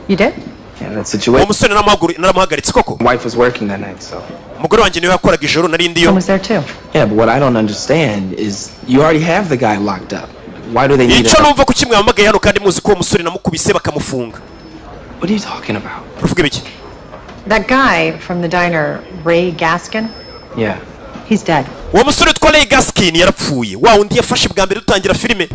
You did? Yeah, that Uwo situation. musore naramuhagaritse koko. Wife was working that night, so. Umugore wanjye niwe yakoraga ijoro, nari ndiyo. Was there too. Yeah, but what I don't understand is you already have the guy locked up. Why do they need Icyo it? numva, kuki mwahamagaye hano kandi muzi ko uwo musore namukubise bakamufunga? What are you talking about? Uruvuga ibiki? That guy from the diner, Ray Gaskin, Yeah. he's dead. Uwo musore witwa Ray Gaskin yarapfuye, wa wundi yafashe bwa mbere dutangira filime.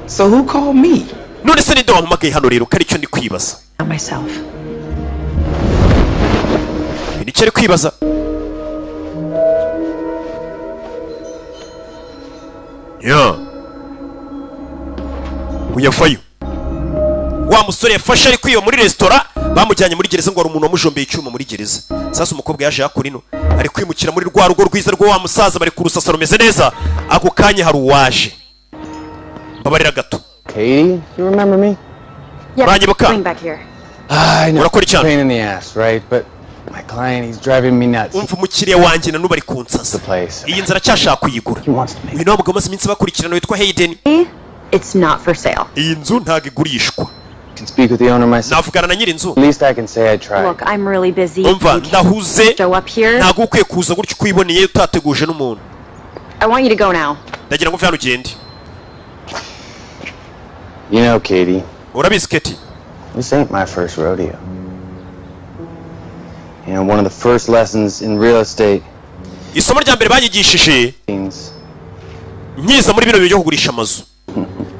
So who called me? None se ninde wampamagaye hano rero, ko aricyo ndi kwibaza? Not myself. Nicyo ari kwibaza. Ya, uyavayo. Wa musore yafashe ari kwiba muri resitora bamujyanye muri gereza, ngo hari umuntu wamujombeye icyuma muri gereza. Sasa umukobwa yaje hakurino, ari kwimukira muri rwa rugo rwiza rwo wa musaza, bari kurusasa rumeze neza. Ako kanya hari uwaje. Mbabarira gato. Katie, you remember me? Yeah, Uranyibuka? Going back here. I know. Urakora iki? Pain in the ass, right? But my client, he's driving me nuts. Umva, umukiriya wanjye na n'ubu ari kunsaza. Iyi nzu aracyashaka kuyigura. Uyu ni wa mugabo umaze iminsi bakurikirana witwa Hayden. It's not for sale. Iyi nzu ntabwo igurishwa. Can speak with the owner myself. Navugana na nyiri inzu. At least I can say I tried. Look, I'm really busy. Umva, ndahuze. Show up here. Ntabwo ukwiye kuza gutyo uko wiboneye utateguje n'umuntu. I want you to go now. Ndagira ngo uve hano ugende. You know, Katie, Urabizi Katie, this ain't my first rodeo. One of the first lessons in real estate Isomo rya mbere banyigishije means nkiza muri bino bintu byo kugurisha amazu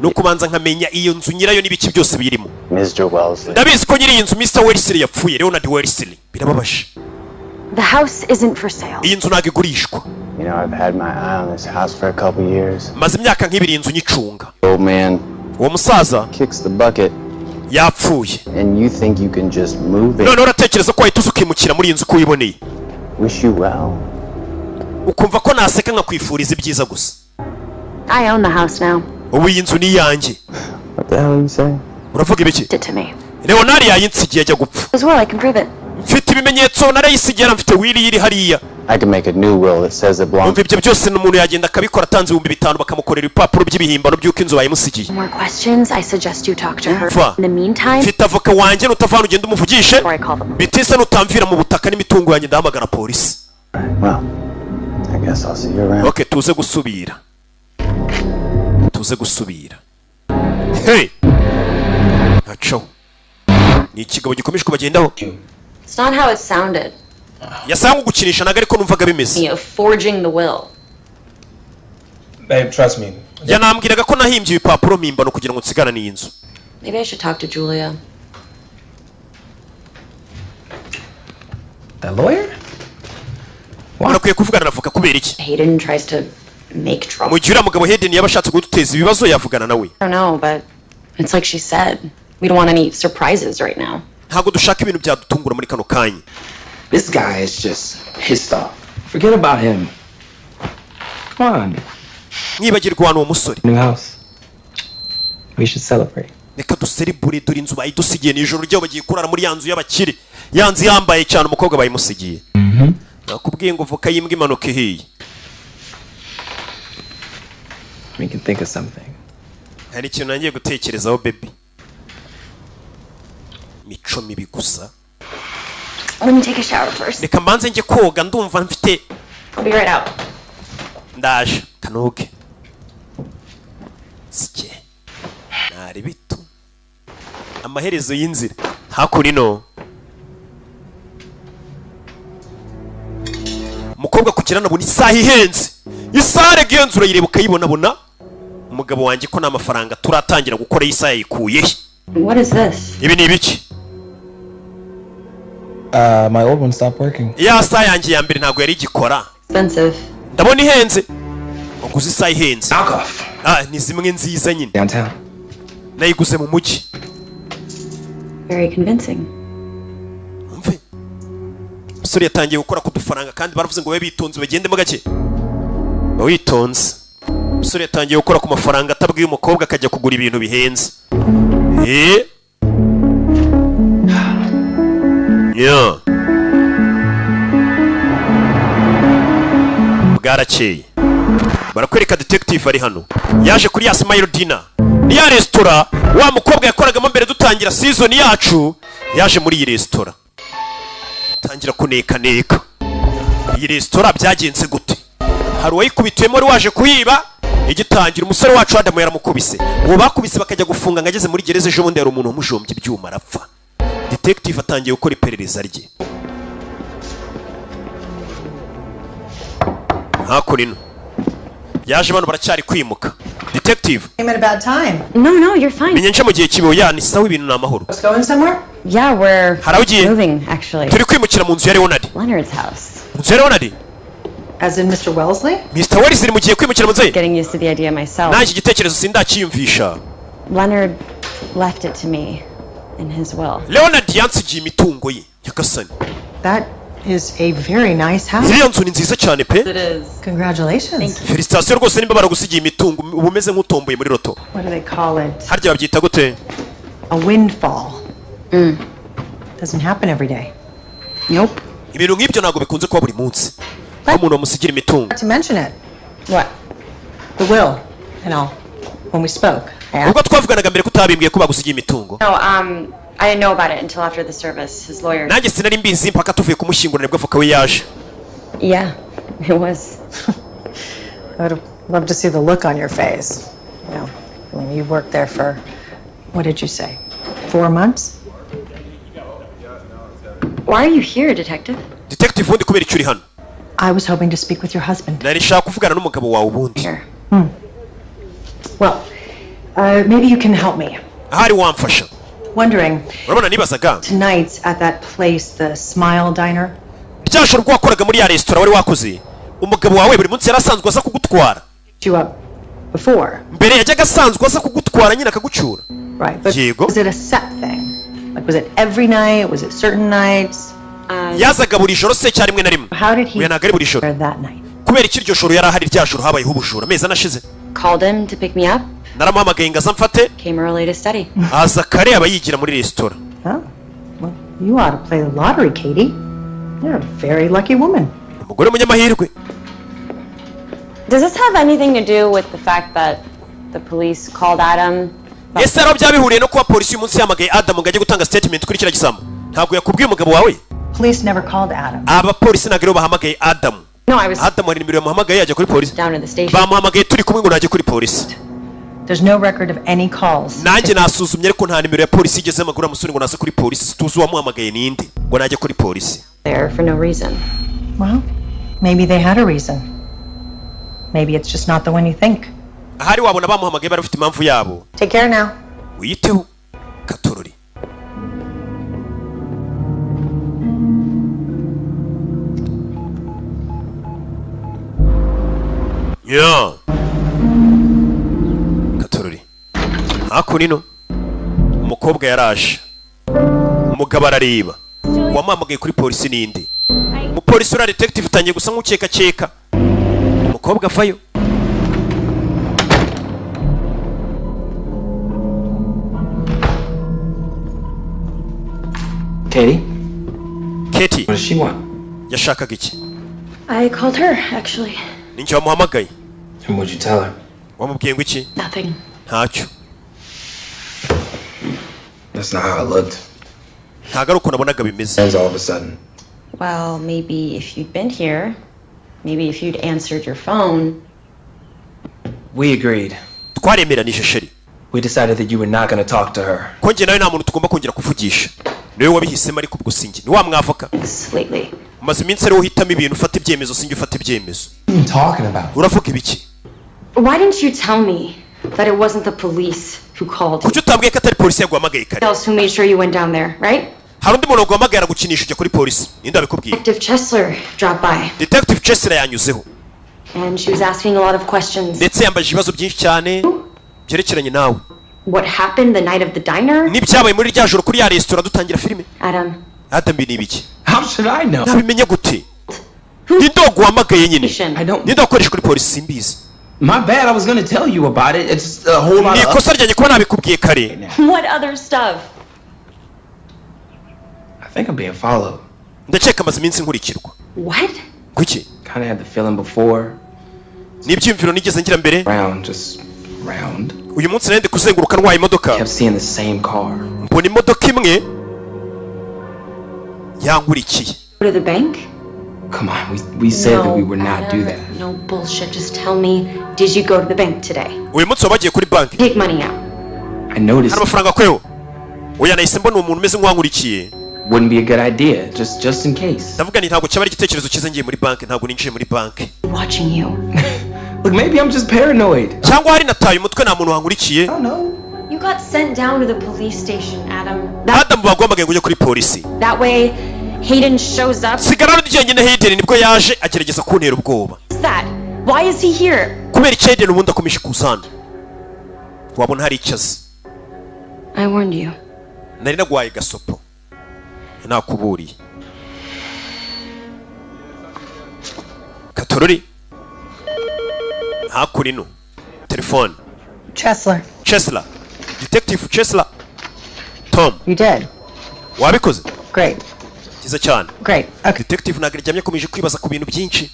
ni ukubanza nkamenya iyo nzu, nyirayo n'ibiki byose birimo. Mr. Wellesley. Ndabizi ko nyiri iyi nzu Mr. Wellesley yapfuye, Leonard Wellesley. Birababaje. The house isn't for sale. Iyi nzu ntabwo igurishwa. I've had my eye on this house for a couple years. Maze imyaka nk'ibiri iyi nzu nyicunga. Old man Uwo musaza kicks the bucket, yapfuye. and you think you can just move in. Noneho uratekereza ko wahita uza ukimukira muri iyi nzu uko wiboneye? Wish you well. Ukumva ko naseka nkakwifuriza ibyiza gusa? I own the house now. Ubu iyi nzu ni iyanjye. What the hell are you saying? Uravuga ibiki? It to me. Leonard yayinsigiye ajya gupfa. As well, I can prove it. Mfite ibimenyetso, narayisigiye, mfite will iri hariya. I can make a new will that says it belongs. Umva, ibyo byose umuntu yagenda akabikora atanze 5000, bakamukorera ibipapuro by'ibihimbano by'uko inzu bayimusigiye. More questions? I suggest you talk to her. Umva. In the meantime, Mfite avoka wanjye, nutavana ugenda umuvugishe. Bitise nutamvira mu butaka n'imitungo yanjye, ndahamagara polisi. Well, I guess I'll see you around. Ok, tuze gusubira, tuze gusubira. Hey, ntacaho, ni ikigabo gikomeje kubagendaho. It's not how it sounded. Yasa nko gukinisha, ntabwo ariko numvaga bimeze. Forging the will. Babe, trust me. Yanambwiraga ko nahimbye ibipapuro mpimbano kugira ngo nsigarane iyi nzu. Maybe I should talk to Julia. That lawyer? Urakwiye kuvugana na avoka. Kubera iki? Hayden tries to make trouble. Mu gihe uriya mugabo Hayden yaba ashatse kuduteza ibibazo, yavugana nawe. I don't know, but it's like she said. We don't want any surprises right now. Ntabwo dushaka ibintu byadutungura muri kano kanya. This guy is just pissed off. Forget about him. Come on. Mwibagirwa hano uwo musore. New house. We should celebrate. Reka duseribure, dore inzu bayidusigiye. Ni ijoro ryabo, bagiye kurara muri ya nzu y'abakire, ya nzu yambaye cyane. Umukobwa bayimusigiye. Nakubwiye ngo voka y'imbwa imanuka ihiye. We can think of something. Hari ikintu nangiye gutekerezaho, baby. Mico mibi gusa. Let me take a shower first. Reka mbanze njye koga, ndumva mfite. I'll be right out. Ndaje kanoge sike ntari bito. Amaherezo y'inzira hakuno, umukobwa kugira nabona isaha ihenze. Isaha rega iyo nzu urayireba ukayibonabona. Umugabo wanjye ko nta mafaranga turatangira gukora, iyi saha yayikuye he? What is this? Ibi ni ibiki? My old one stopped working. Ya saha yanjye ya mbere ntabwo yari igikora. Expensive. Ndabona ihenze, waguze isaha ihenze. Knockoff. Ah, ni zimwe nziza nyine. Downtown. Nayiguze mu mujyi. Very convincing. Umve, umusore yatangiye gukora ku dufaranga, kandi baravuze ngo babe bitonze, bagendemo gake, ba witonze. Umusore yatangiye gukora ku mafaranga atabwiye umukobwa, akajya kugura ibintu bihenze. Eh, yeah. Bwarakeye, barakwereka detective ari hano, yaje kuri ya Smile Diner, ni ya resitora wa mukobwa yakoragamo mbere dutangira season yacu. Yaje muri iyi resitora, tangira kunekaneka iyi resitora. Byagenze gute? Hari uwayikubitiyemo wari waje kuyiba igitangira. Umusore wacu Adamu yaramukubise, uwo bakubise bakajya gufunga ngo ageze muri gereza. Ejo bundi hari umuntu wamujombye ibyuma arapfa. Detective atangiye gukora iperereza rye hakuno. Yaje, bano baracyari kwimuka. Detective. Came at a bad time. No, you're fine. Menya nce mu gihe kibi? Ya, ni sawa, ibintu ni amahoro. Let's going somewhere? Yeah, we're Hari aho ugiye? moving, actually. Turi kwimukira mu nzu ya Leonard. Leonard's house. Mu nzu ya Leonard? As in Mr. Wellesley? Mr Wells mugiye kwimukira mu nzu ye? Getting used to the idea myself. Nanjye igitekerezo sindakiyumvisha. Leonard left it to me in his will. Leonard yansigiye imitungo ye, nyagasani. That is a very nice house. Iriya nzu ni nziza cyane pe. It is. Congratulations. Félicitations rwose. Nimba baragusigiye imitungo, uba umeze nk'utomboye muri loto. What do they call it? Harya babyita gute? A windfall. Doesn't happen every day. Nope. Ibintu nk'ibyo ntabwo bikunze kuba buri munsi aho umuntu bamusigira imitungo. Not to mention it. What? The will and all. When we spoke, I asked. Ubwo twavuganaga mbere ko utabimbwiye ko bagusigiye imitungo. No, I didn't know about it until after the service. His lawyer. Nanjye sinari mbizi mpaka tuvuye kumushyingura, nibwo avoka we yaje. Yeah, it was. I would have loved to see the look on your face. When you worked there for, what did you say, 4 months? Why are you here, detective? Detective, ubundi kubera icyo uri hano? I was hoping to speak with your husband. Nari nshaka kuvugana n'umugabo wawe ubundi. Here. Well, maybe you can help me. Ahari wamfasha. Wondering, Urabona nibazaga, tonight's at that place, the Smile Diner. rya joro ubwo wakoraga muri ya resitora wari wakoze, umugabo wawe buri munsi yari asanzwe aza kugutwara? You up before, Mbere yajyaga asanzwe aza kugutwara nyine akagucyura? Right? But Yego. was it a set thing? Like, was it every night? Was it certain nights? Yazaga buri joro se cyangwa rimwe na rimwe? How did he Oya, ntabwo ari buri joro. there that night? Kubera iki iryo joro yari ahari, rya joro habayeho ubujura amezi anashize? Called him to pick me up. Naramuhamagaye ngo aze amfate. Came early to study. Aza kare, aba yigira muri resitora. Oh, well, you ought to play the lottery, Katie. You're a very lucky woman. Umugore w'umunyamahirwe. Does this have anything to do with the fact that the police called Adam? Ese hari aho byaba bihuriye no kuba polisi uyu munsi yahamagaye Adamu ngo ajye gutanga statement kuri kiriya gisambo? Ntabwo yakubwiye umugabo wawe? Police never called Adam. Abapolisi ntabwo aribo bahamagaye Adamu. No, I was Adamu hari nimero yamuhamagaye yajya kuri polisi. down to the station. Bamuhamagaye turi kumwe ngo najye kuri polisi. There's no record of any calls. Nanjye nasuzumye, ariko nta nimero ya polisi igeze amaguru musore ngo naze kuri polisi. Tuzi uwamuhamagaye ninde ngo najye kuri polisi. There for no reason. Well, maybe they had a reason. Maybe it's just not the one you think. Ahari wabona bamuhamagaye bari bafite impamvu yabo. Take care now. Wiyiteho katorori. Ya katorori hakuno umukobwa yaraje, umugabo arareba uwamuhamagaye kuri polisi ninde. Umupolisi uriya detective utangiye gusa nk'ukekakeka. Umukobwa avayo. Katie? Katie. What does she want? Yashakaga iki? I called her, actually. Ninjye wamuhamagaye. And what'd you tell her? Wamubwiye ngo iki? Nothing. Ntacyo. That's not how it looked. Ntabwo ari uko nabonaga bimeze. Ends all of a sudden. Well, maybe if you'd been here, maybe if you'd answered your phone. We agreed. Twaremeranije, chéri. We decided that you were not going to talk to her. Ko njye nawe nta muntu tugomba kongera kuvugisha. Niwe wabihisemo, ariko ubwo sinjye, ni wa mwavoka. Lately. Umaze iminsi ariwo uhitamo ibintu, ufata ibyemezo, sinjye ufata ibyemezo. What are you talking about? Uravuga ibiki? Why didn't you tell me that it wasn't the police who called? Kuki utambwiye ko atari polisi yaguhamagaye kare? Else who made sure you went down there, right? Hari undi muntu waguhamagaye aragukinisha ujya kuri polisi. Ninde wabikubwiye? Detective Chesler dropped by, Detective Chesler yanyuzeho. and she was asking a lot of questions. Ndetse yambajije ibibazo byinshi cyane byerekeranye nawe. What happened the night of the diner? N'ibyabaye muri rya joro kuri ya resitora dutangira filime. Adam. Adam, ibi ni ibiki? How should I know? Nabimenye gute? Ninde waguhamagaye nyine? I don't. Ninde wakoresha kuri polisi? Simbizi. My bad. I was going to tell you about it. It's a whole lot Ni of. ikosa ryanjye kuba nabikubwiye kare. What other stuff? I think I'm being followed. Ndakeka amaze iminsi nkurikirwa. What? Kuki? Kind of had the feeling before. Ni ibyiyumviro nigeze ngira mbere. Round, just round. Uyu munsi nari ndi kuzenguruka ntwaye imodoka. Kept seeing the same car. Mbona imodoka imwe yankurikiye. Go to the bank? Come on, we said that we would not do Adam, that. No bullshit. Just tell me, did you go to the bank today? Uyu munsi waba wagiye kuri banki? Take money out. I noticed Hari amafaranga akweho? Oya, nahise mbona uwo muntu umeze nk'uwankurikiye. Wouldn't be a good idea, just in case. Ndavuga nti ntabwo cyaba ari igitekerezo cyiza ngiye muri banki. Ntabwo ninjiye muri banki. Watching you. Look, maybe I'm just paranoid. Cyangwa hari nataye umutwe, nta muntu wankurikiye. I don't know. You got sent down to the police station, Adam. That, Adamu, baguhamagaye ngo ujye kuri polisi. That way, Hayden shows up. Sigara hano jyenyine. Hayden nibwo yaje agerageza kuntera ubwoba. What's that? Why is he here? Kubera icyo Hayden ubundi akomeje kuza hano? Wabona hari icyo azi. I warned you. Nari naguhaye gasopo, nakuburiye katorori. Hakurino telefone. Chesler. Chesler, Detective Chesler. Tom. You did. Wabikoze. Great. Cyiza cyane. Great. Okay. Detective ntabwo aryamye, akomeje kwibaza ku bintu byinshi.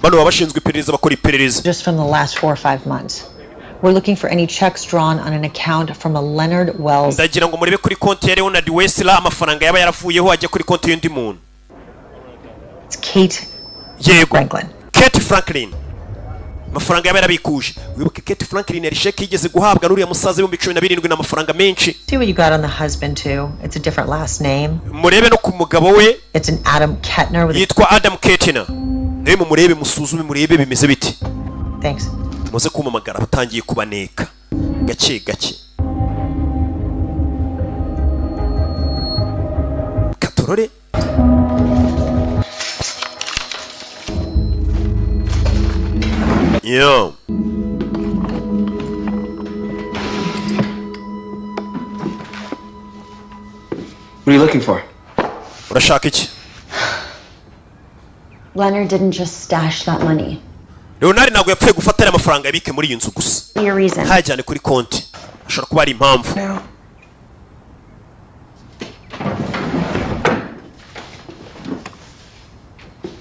Bano baba bashinzwe iperereza, bakora iperereza. Just from the last 4 or 5 months. We're looking for any checks drawn on an account from a Leonard Wells. Ndagira ngo murebe kuri konti ya Leonard Wesler amafaranga yaba yaravuyeho ajya kuri konti y'undi muntu. It's Kate Yego. Franklin. Kate Franklin, amafaranga yaba yarabikuje. Wibuke Kate Franklin yari sheke yigeze guhabwa n'uriya musaza 17,000, ni amafaranga menshi. See what you got on the husband too. It's a different last name. Murebe no ku mugabo we. It's an Adam Kettner with a Yitwa Adam Kettner nawe. Mumurebe, musuzume, murebe bimeze biti. Thanks. Muze kumpamagara. Batangiye kubaneka gake gake katorore. Yo. What are you looking for? Urashaka iki? Leonard didn't just stash that money. Leonard ntabwo yapfuye gufata ariya mafaranga yabike muri iyi nzu gusa. Your reason. Ntayajyane kuri konti, ashobora kuba ari impamvu. Now.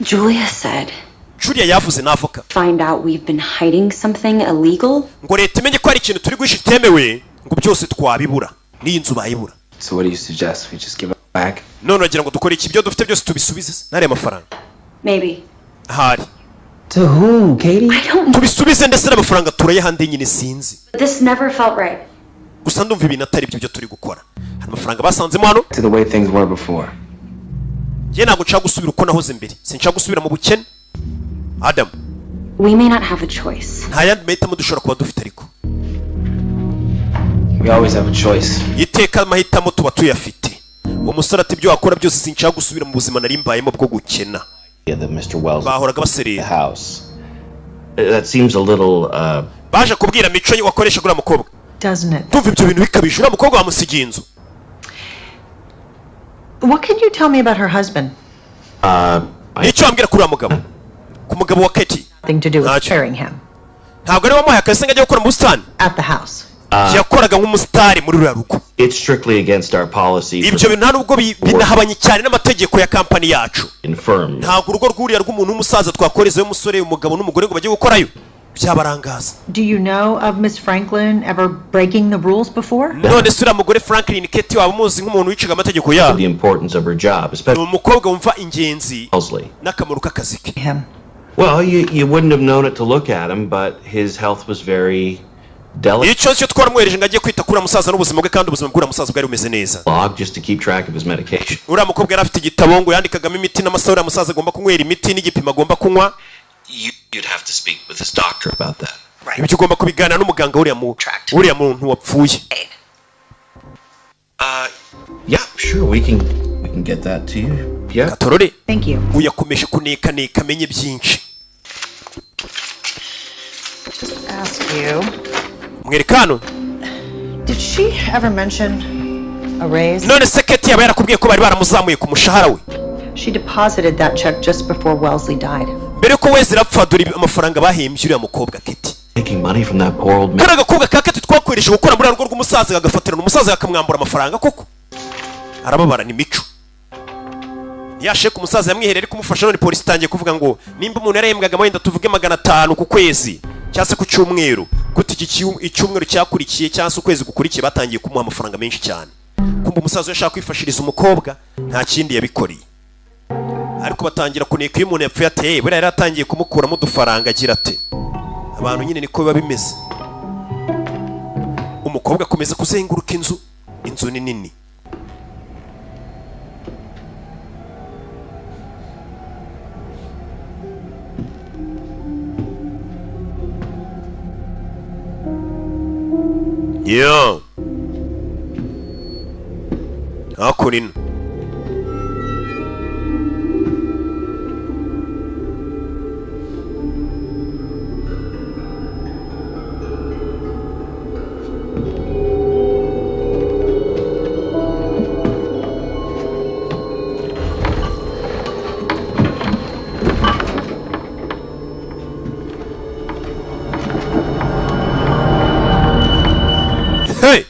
Julia said, Julia yavuze n'avoka. find out we've been hiding something illegal. Ngo leta imenye ko hari ikintu turi guhisha itemewe, ngo byose twabibura, n'iyi nzu bayibura. So what do you suggest? We just give it back? None uragira ngo dukore iki? Ibyo dufite byose tubisubize n'ariya mafaranga? Maybe. Ahari. To who, Katie? I don't know. Tubisubize ndetse n'amafaranga turayahande nyine, sinzi. This never felt right. Gusa ndumva ibintu atari byo byo turi gukora. Hari amafaranga basanzemo hano. To the way things were before. Njye ntabwo nshaka gusubira uko nahoze mbere, sinshaka gusubira mu bukene, Adamu. We may not have a choice. Nta yandi mahitamo dushobora kuba dufite ariko. We always have a choice. Iteka amahitamo tuba tuyafite. Uwo musore ati ibyo wakora byose sinshaka gusubira mu buzima nari mbayemo bwo gukena. That Mr. Wells Bahoraga baserera. the house. That seems a little Baje kubwira Mico wakoresha uriya mukobwa. Doesn't it? Ndumva ibyo bintu bikabije, uriya mukobwa wamusigiye inzu. What can you tell me about her husband? Nicyo wambwira kuri uriya mugabo, ku mugabo wa Keti? Nothing to do with Gotcha. hiring him Ntabwo ari wamuhaye akazi ngo ajye gukora mu busitani. at the house. Yakoraga nk'umusitari muri ruriya rugo. It's strictly against our policy Ibyo bintu nta nubwo binahabanye cyane n'amategeko ya kampani yacu. for firm. Ntabwo urugo rw'uriya rw'umuntu w'umusaza twakorezeyo umusore, umugabo n'umugore ngo bajye gukorayo, byabarangaza. Do you know of Miss Franklin ever breaking the rules before? None se uriya mugore Franklin Keti waba umuzi nk'umuntu wicaga amategeko yabo? The importance of her job, Ni especially umukobwa wumva ingenzi Wellesley. n'akamaro k'akazi ke. Him. Well, you wouldn't have known it to look at him, but his health was very delicate. Icyo cyo twaramwohereje ngo ajye kwita kuri uriya musaza n'ubuzima bwe, kandi ubuzima bw'uriya musaza bwari bumeze neza. Log just to keep track of his medication. Uriya mukobwa yari afite igitabo ngo yandikagamo imiti n'amasaha uriya musaza agomba kunywera imiti n'igipimo agomba kunywa. You'd have to speak with his doctor about that. Ibyo ugomba kubiganira n'umuganga w'uriya mu uriya muntu wapfuye. Yeah, sure, we can get that to you. Yeah. Katorore. Thank you. Uyakomeje kunekaneka amenye byinshi. Just ask you. Mwereka hano. Did she ever mention a raise? None se Keti yaba yarakubwiye ko bari baramuzamuye ku mushahara we? She deposited that check just before Wellesley died. Mbere ko wese irapfa, dore amafaranga bahembye uriya mukobwa Keti. Taking money from that poor old man. Kariya gakobwa ka Keti twakoresheje gukora muri rugo rw'umusaza, kagafatirana umusaza kakamwambura amafaranga koko, arababara. Ni Mico yasheka umusaza yamwihereye ari kumufasha. None polisi itangiye kuvuga ngo nimba umuntu yarahembwaga wenda tuvuge 500 ku kwezi cyangwa se ku cyumweru, gute iki icyumweru cyakurikiye cyangwa se ukwezi gukurikiye batangiye kumuha amafaranga menshi cyane? Kumva umusaza we ashaka kwifashiriza umukobwa, nta kindi yabikoreye, ariko batangira kuneka iyo umuntu yapfuye ateye buriya yari atangiye kumukuramo udufaranga. Agira ate, abantu nyine niko biba bimeze. Umukobwa akomeza kuzenguruka inzu, inzu ni nini. Yo hakuno ino. Hey!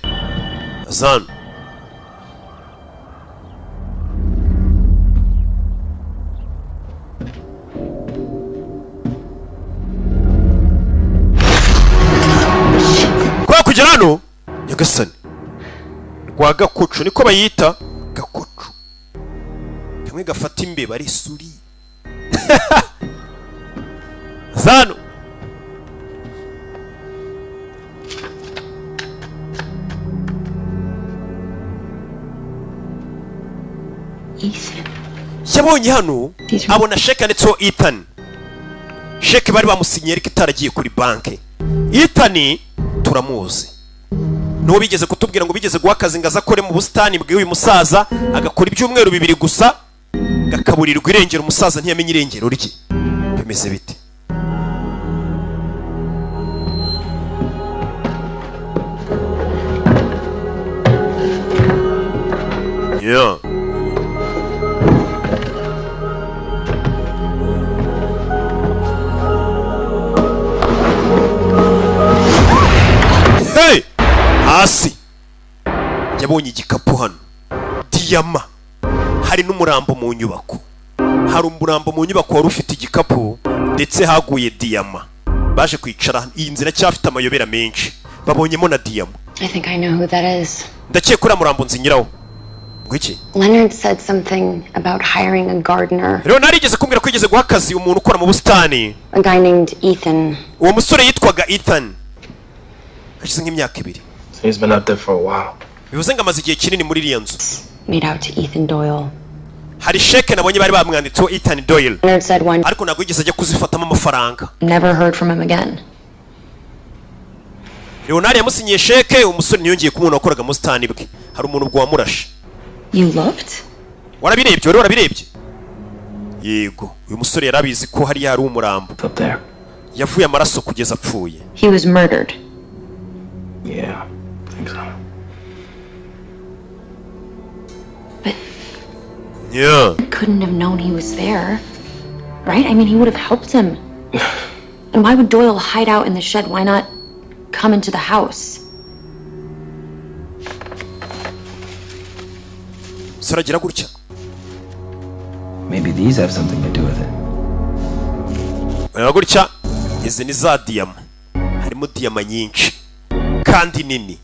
Azan. Kwa kugera hano nyagasani rwa gakoco niko bayita gakoco, kamwe gafata imbeba ari isuri zano. Ethan. Yabonye hano, abona sheke yanditseho Ethan, sheke bari bamusinyiye ariko itaragiye kuri banki. Ethan turamuzi, n'uwo bigeze kutubwira ngo bigeze guha akazi ngo aze akore mu busitani bw'uyu musaza, agakora ibyumweru 2 gusa gakaburirwa irengero, umusaza ntiyamenye irengero rye. Bimeze bite? Yeah. Hey! Hasi yabonye igikapu hano, diyama. Hari n'umurambo mu nyubako, hari umurambo mu nyubako wari ufite igikapu ndetse haguye diyama. Baje kwicara, iyi nzira cyafite amayobera menshi, babonyemo na diyama. I think I know who that is. Ndakeka uriya murambo nzi nyirawo. Ngo iki? Leonard said something about hiring a gardener, Rero narigeze kumbwira ko yigeze guha akazi umuntu ukora mu busitani. A guy named Ethan. Uwo musore yitwaga Ethan. Hashize nk'imyaka 2. So he's been up there for a while. Bivuze ngo amaze igihe kinini muri iriya nzu. Made out to Ethan Doyle. Hari sheke nabonye bari bamwanditseho Ethan Doyle. Leonard said one Ariko ntabwo yigeze ajya kuzifatamo amafaranga. Never heard from him again. Leonard yamusinyiye sheke, umusore ntiyongeye kumubona wakoraga mu busitani bwe. Hari umuntu ubwo wamurashe. You looked? Warabirebye? Wari warabirebye? Yego, uyu musore yarabizi ko hariya hari umurambo. Up there. Yavuye amaraso kugeza apfuye. He was murdered. Yeah, I think so. But couldn't have known he was there. Right? I mean, he would have helped him. And why would Doyle hide out in the shed? Why not come into the house? Umusore agira gutya. Maybe these have something to do with it. Bareba gutya, izi ni za diyama, harimo diyama nyinshi kandi nini.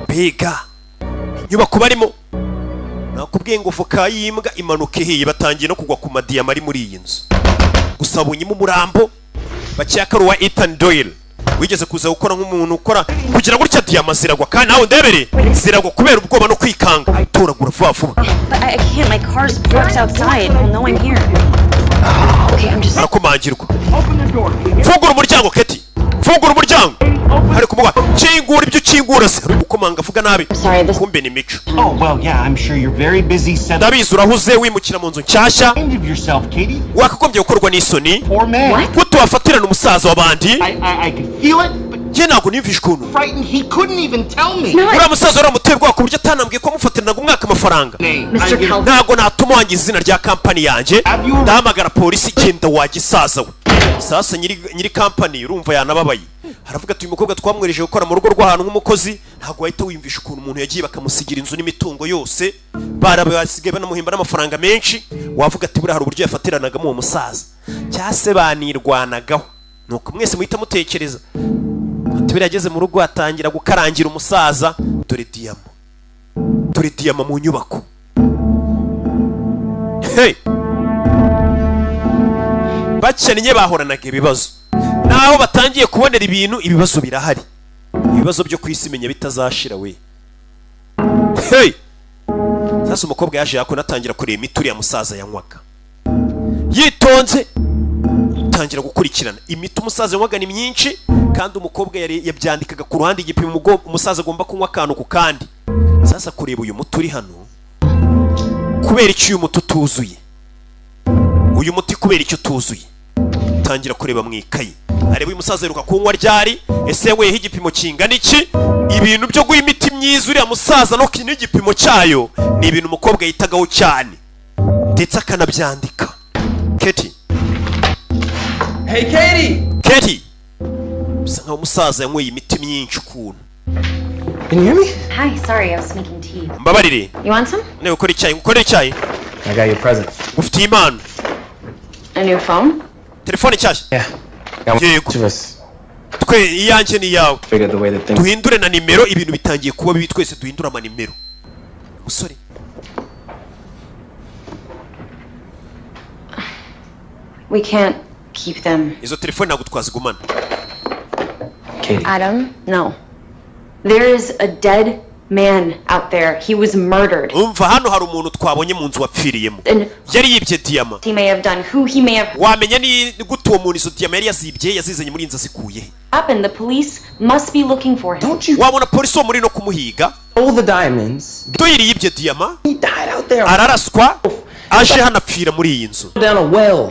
Mbega inyubako barimo! Nakubwiye ngo voka y'imbwa imanuka ihiye. Batangiye no kugwa ku madiyama ari muri iyi nzu. Gusa babonyemo umurambo bakeka ari uwa Ethan Doyle wigeze kuza gukora nk'umuntu ukora. Kugira gutya, diyama ziragwa, kandi nawe ndebere ziragwa kubera ubwoba no kwikanga. Toragura vuba vuba. But I can't. My car's parked outside. He'll know I'm here. Okay, I'm just. Arakomangirwa. Fungura umuryango, Katie, fungura umuryango. Hari kumuha kingura ibyo ukingura se. Hari gukomanga avuga nabi, kumbe ni Mico. Oh, well, yeah, I'm sure you're very busy settling Ndabizi urahuze wimukira mu nzu nshyashya. End of yourself, Katie. Wakagombye gukorwa n'isoni. Poor man. Gute wafatirana umusaza w'abandi? I could feel it, but Njye ntabwo niyumvishe ukuntu frightened he couldn't even tell me. Uriya musaza waramuteye ubwoba ku buryo atanambwiye ko amufatiranaga umwaka amafaranga. Mr. Calvin. Ntabwo natuma wangiza izina rya kampani yanjye. Ndahamagara polisi. Genda wagisaza we. Sasa nyiri kampani urumva yanababaye, aravuga ati: "Uyu mukobwa twamwereje gukora mu rugo rw'ahantu nk'umukozi, ntabwo wahita wiyumvisha ukuntu umuntu yagiye bakamusigira inzu n'imitungo yose, barabasigaye banamuhemba n'amafaranga menshi. Wavuga ati buriya hari uburyo yafatiranagamo uwo musaza, cyangwa se banirwanagaho." Nuko mwese muhita mutekereza ati buriya ageze mu rugo atangira gukarangira umusaza. Dore diyama, dore diyama mu nyubako. Hey! Bakennye bahoranaga ibibazo, naho batangiye kubonera ibintu, ibibazo birahari. Ibibazo byo ku isi menya bitazashira we. Hey! Sasa umukobwa yaje yakona, atangira kureba imiti uriya musaza yanywaga yitonze, tangira gukurikirana imiti umusaza yanywaga. Ni myinshi, kandi umukobwa yari yabyandikaga ku ruhande igipimo umusaza agomba kunywa, akantu ku kandi. Sasa kureba uyu muti uri hano, kubera icyo uyu muti utuzuye? Uyu muti kubera icyo utuzuye? Tangira kureba mu ikayi, areba uyu musaza aheruka kunywa ryari, ese yanyweyeho igipimo kingana iki? Ibintu byo guha imiti myiza uriya musaza no n'igipimo cyayo ni ibintu umukobwa yitagaho cyane, ndetse akanabyandika. Katie. Hey, Katie! Katie, bisa nkaho umusaza yanyweye imiti myinshi ukuntu. Can you hear me? Hi, sorry, I was making tea. Mbabarire. You want some? Niba ukora icyayi, ukore icyayi. I got you a present. Ufitiye impano. A new phone? Telefone nshyashya? Yeah. Got one Yego. of us. Twe iyanjye ni iyawe. Figured the way that things Duhindure na nimero, ibintu bitangiye kuba bibi, twese duhindure amanimero. Musore. We can't keep them. Izo telefone ntabwo twazigumana. Katie. Adam? No. There is a dead man out there. He was murdered. Umva, hano hari umuntu twabonye mu nzu wapfiriyemo. And Yari yibye diyama. he may have done, who he may have Wamenya ni gute uwo muntu izo diyama yari yazibye, yazizanye muri iyi nzu, azikuye he? happened. The police must be looking for him. Don't you Wabona polisi wo muri no kumuhiga. stole the diamonds? Doyle yibye diyama. He died out there. Araraswa, aje hano apfira muri iyi nzu. Down a well.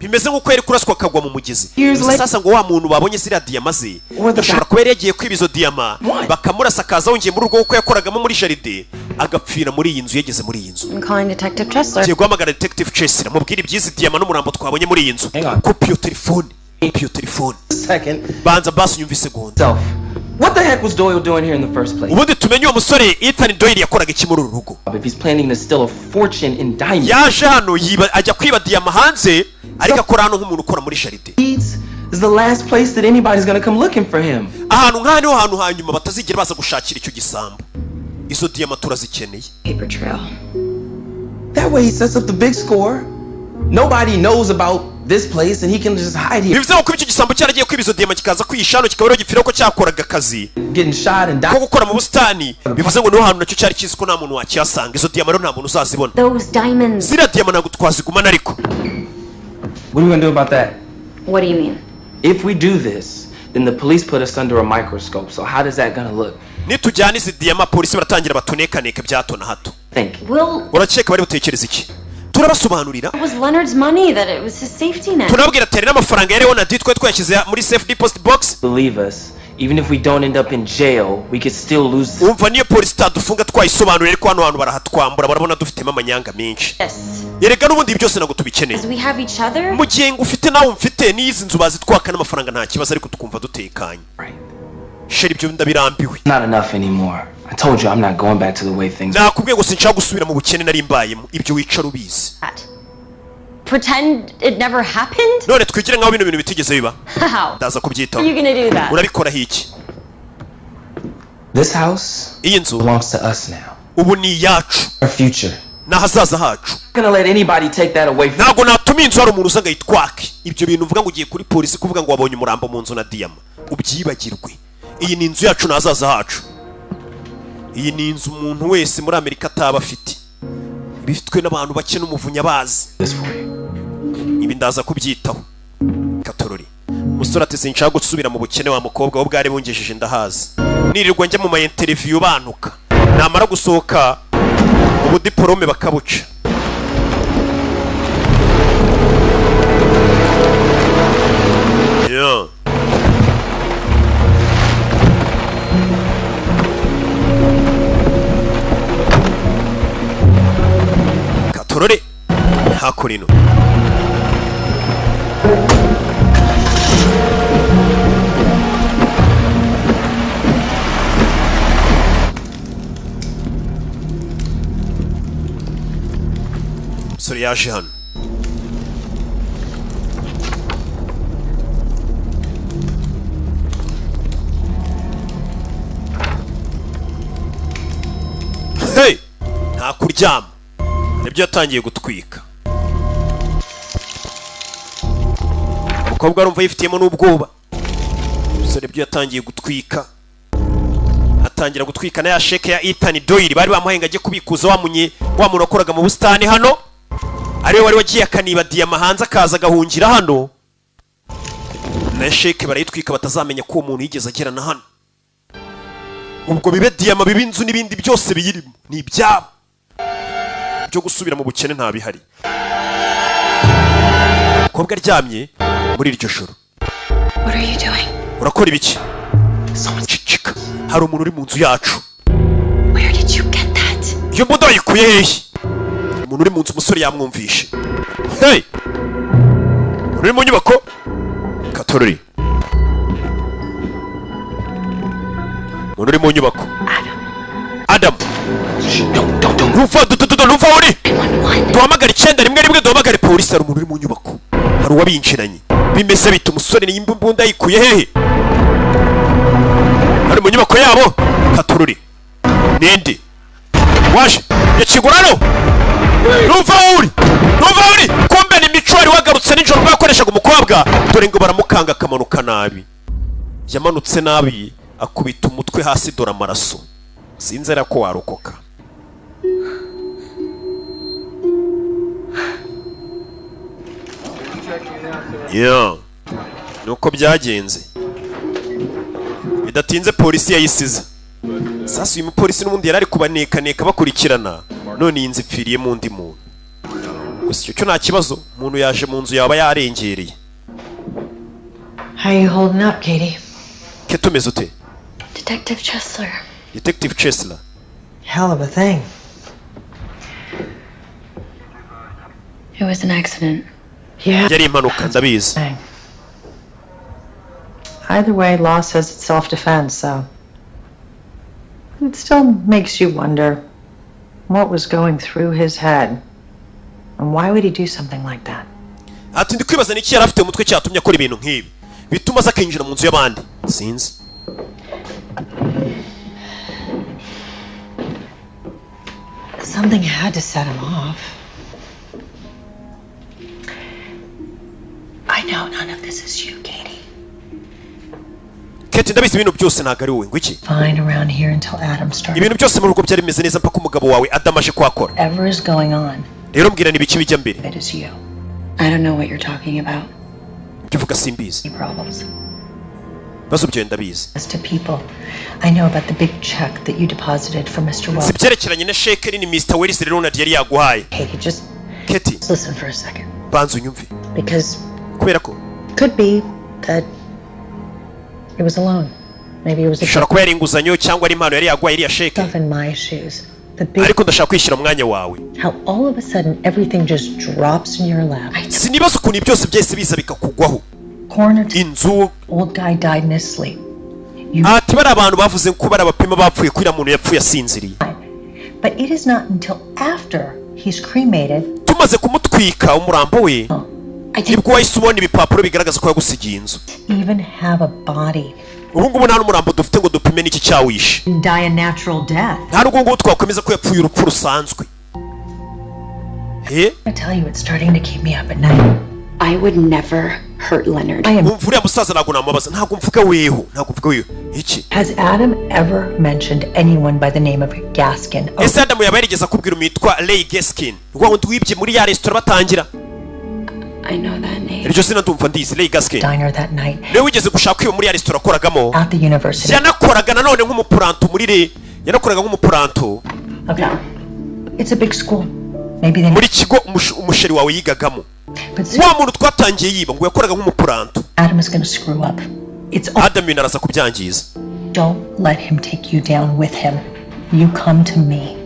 Bimeze nk'uko yari kuraswa akagwa mu mugezi. Years Gusa later- sasa ngo wa muntu babonye ziriya diyama ze Or the ashobora kuba yari yagiye kwiba izo diyama, What? bakamurasa, akaza wongeye muri urwo kuko yakoragamo muri jardin, agapfira muri iyi nzu yageze muri iyi nzu. I'm calling Detective Chesler. Ngiye guhamagara Detective Chesler, mubwire iby'izi diyama n'umurambo twabonye muri iyi nzu. Hang on. Kupa iyo telefone, kupa iyo telefone. Second. Banza basi unyumve isegonda. Self. What the heck was Doyle doing here in the first place? Ubundi tumenye uwo musore Ethan Doyle yakoraga iki muri uru rugo. If he's planning to steal a fortune in diamonds, Yaje hano yiba, ajya kwiba diyama hanze, ariko akora hano nk'umuntu ukora muri jardin. is the last place that anybody's gonna come looking for him. Ahantu nk'aha niho hantu hanyuma batazigera baza gushakira icyo gisambo, Izo diyama turazikeneye. Paper trail. That way he sets up the big score. Nobody knows about this place and he can just hide here. Bivuze ko icyo gisambo cyaragiye kwiba izo diyama, kikaza kwihisha hano, kikaba ariho gipfira ko cyakoraga akazi Getting shot and ko die. gukora mu busitani. Bivuze ngo niho hantu nacyo cyari kizi ko nta muntu wakihasanga. Izo diyama rero nta muntu uzazibona. Those diamonds. Ziriya diyama ntabwo twazigumana ariko. What are we gonna do about that? What do you mean? If we do this, then the police put us under a microscope. So how does that gonna look? Nitujyana izi diyama, polisi baratangira batunekaneka bya hato na hato. Think. Will, Urakeka bari butekereza iki? Turabasobanurira. it was Leonard's money, that it was his safety net. Turababwira ati hari n'amafaranga ya Leonard twari twayashyize muri safe deposit box. Believe us, even if we don't end up in jail, we could still lose this. Umva, niyo polisi itadufunga twayisobanurira, ariko hano hantu barahatwambura, barabona dufitemo amanyanga menshi. Yes. Erega n'ubundi ibi byose ntabwo tubikeneye. Because we have each other. Mu gihe ngufite nawe umfite, n'izi nzu bazitwaka n'amafaranga nta kibazo, ariko tukumva dutekanye. Right. Chérie, ibyo ndabirambiwe. Not enough anymore. I told you I'm not going back to the way things Nakubwiye ngo sinshaka gusubira mu bukene nari mbayemo, ibyo wicara ubizi. That. Pretend it never happened? None twigire nk'aho bino bintu bitigeze biba? How? Ndaza kubyitaho. Are you gonna do that? Urabikoraho iki? This house Iyi nzu belongs to us now. ubu ni iyacu. Our future. Ni ahazaza hacu. Not gonna let anybody take that away from Ntabwo natuma inzu hari umuntu uza ngo ayitwake. Ibyo bintu uvuga ngo ugiye kuri polisi kuvuga ngo wabonye umurambo mu nzu na diyama, ubyibagirwe. Iyi ni inzu yacu, ni ahazaza hacu. Iyi ni inzu umuntu wese muri Amerika ataba afite, ibifitwe n'abantu bake n'umuvunyi abazi. this for you. Ibi ndaza kubyitaho katorori. Umusore ati sinshaka gusubira mu bukene wa mukobwa we bwari bungejeje, ndahazi. Nirirwa njya mu ma interview bantuka, namara gusohoka ubudiporome bakabuca. Yeah. Katorore hakurino. Umusore yaje hano. Hey! Nta kuryama, nibyo yatangiye gutwika. Umukobwa arumva yifitiyemo n'ubwoba. Umusore ibyo yatangiye gutwika, atangira gutwika na ya sheke ya Ethan Doyle bari bamuhaye ngo ajye kubikuza wa munye wa muntu wakoraga mu busitani hano, ariwe wari wagiye akaniba diyama hanze akaza agahungira hano. Na sheke barayitwika batazamenya ko uwo muntu yigeze agera na hano. Ubwo bibe diyama, bibe inzu n'ibindi byose biyirimo ni ibyabo. Byo gusubira mu bukene nta bihari. Umukobwa aryamye muri iryo joro. What are you doing? Urakora ibiki? Cicika, hari umuntu uri mu nzu yacu. Where did you get that? Iyo mbunda wayikuye hehe? Umuntu uri mu nzu, umusore yamwumvishe. Hey, umuntu uri mu nyubako katorori, umuntu uri mu nyubako. Adam, ntuva dudududu, ntuva aho uri. Duhamagare 911, duhamagare polisi. Hari umuntu uri mu nyubako, hari uwabinjiranye. Bimeze bite? Umusore ni imbunda yikuye hehe? Hari mu nyubako yabo katorori. Ninde waje yakigura hano? Ntuva aho uri, ntuva aho uri. Kumbe ni Mico wari wagarutse nijoro ubwo yakoreshaga umukobwa. Dore ngo baramukanga akamanuka nabi, yamanutse nabi akubita umutwe hasi, dore amaraso. Sinzi ko warokoka. Yeah. Nuko byagenze. Bidatinze polisi yayisize. Sasa uyu mupolisi n'ubundi yari ari kubanekaneka bakurikirana, none iyi nzu ipfiriyemo undi muntu. Gusa icyo cyo nta kibazo, umuntu yaje mu nzu yaba yarengereye. How are you holding up, Katie? Ke tumeze ute? Detective Chesler. Detective Chesler. Hell of a thing. It was an accident. Yeah. Yari impanuka, ndabizi. Thing. Either way, law says it's self-defense, so it still makes you wonder what was going through his head. And why would he do something like that? Ati ndi kwibaza n'iki yari afite mu mutwe cyatumye akora ibintu nk'ibi bituma aza akinjira mu nzu y'abandi, sinzi. Something had to set him off. I know none of this is you, Katie. Kate, ndabizi ibintu byose ntabwo ari wowe. Ngo iki? Fine around here until Adam started. Ibintu byose mu rugo byari bimeze neza mpaka umugabo wawe Adam aje kuhakora. Whatever is going on, Rero mbwira, ni ibiki bijya mbere? it is you. I don't know what you're talking about. Ibyo uvuga simbizi. Problems. Ibibazo byawe ndabizi. As to people, I know about the big check that you deposited for Mr. Si Wells. ibyerekeranye na sheke nini Mr Wells Leonard yari yaguhaye. Katie, just Katie, listen for a second. Banza unyumve. Because Kubera ko could be that it was a loan. Maybe it was a ishobora kuba yari inguzanyo cyangwa ari impano yari yaguhaye iriya sheke. Stuff in my shoes. The big Ariko ndashaka kwishyira mu mwanya wawe. How all of a sudden everything just drops in your lap. Sinibaza ukuntu ibi byose byahise biza bikakugwaho. Coroner Inzu. Old guy died in his sleep. Ati bari abantu bavuze ko bari abapima bapfuye ko uriya muntu yapfuye asinziriye. But it is not until after he's cremated Tumaze kumutwika umurambo we nibwo wahise ubona ibipapuro bigaragaza ko yagusigiye inzu. Even have a body Ubu ngubu nta n'umurambo dufite ngo dupime n'iki cyawishe. and die a natural death. Nta n'ubwo ngubu twakwemeza ko yapfuye urupfu rusanzwe. He. I tell you, it's starting to keep me up at night. I would never hurt Leonard. I am. Umva, uriya musaza ntabwo namubaza, ntabwo mvuga weho, ntabwo mvuga weho iki. Has Adam ever mentioned anyone by the name of Gaskin? Oh, Ese Adamu yaba yarigeze akubwira umuntu witwa Ray Gaskin, wa wundi wibye muri ya resitora batangira? I know that name. Iryo zina ndumva ndizi, Ray Gaskin. Diner that night Niwe wigeze gushaka kwiba muri ya resitora akoragamo. at the university. Yanakoraga nanone nk'umupuranto muri re, yanakoraga nk'umupuranto Okay. It's a big school. Maybe they muri kigo umusheri wawe yigagamo. Wa muntu twatangiye yiba ngo yakoraga nk'umupuranto. Adam is going to screw up. It's Adam ibintu araza kubyangiza. Don't let him take you down with him. You come to me.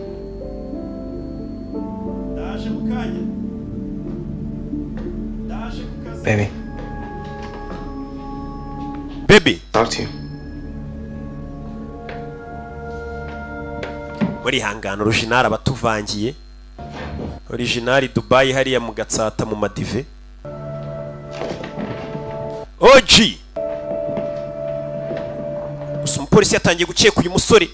Baby. Baby. Talk to you. Murihangana, original abatuvangiye, original Dubai hariya mu Gatsata mu madive OG. Gusa umupolisi yatangiye gukeka uyu musore.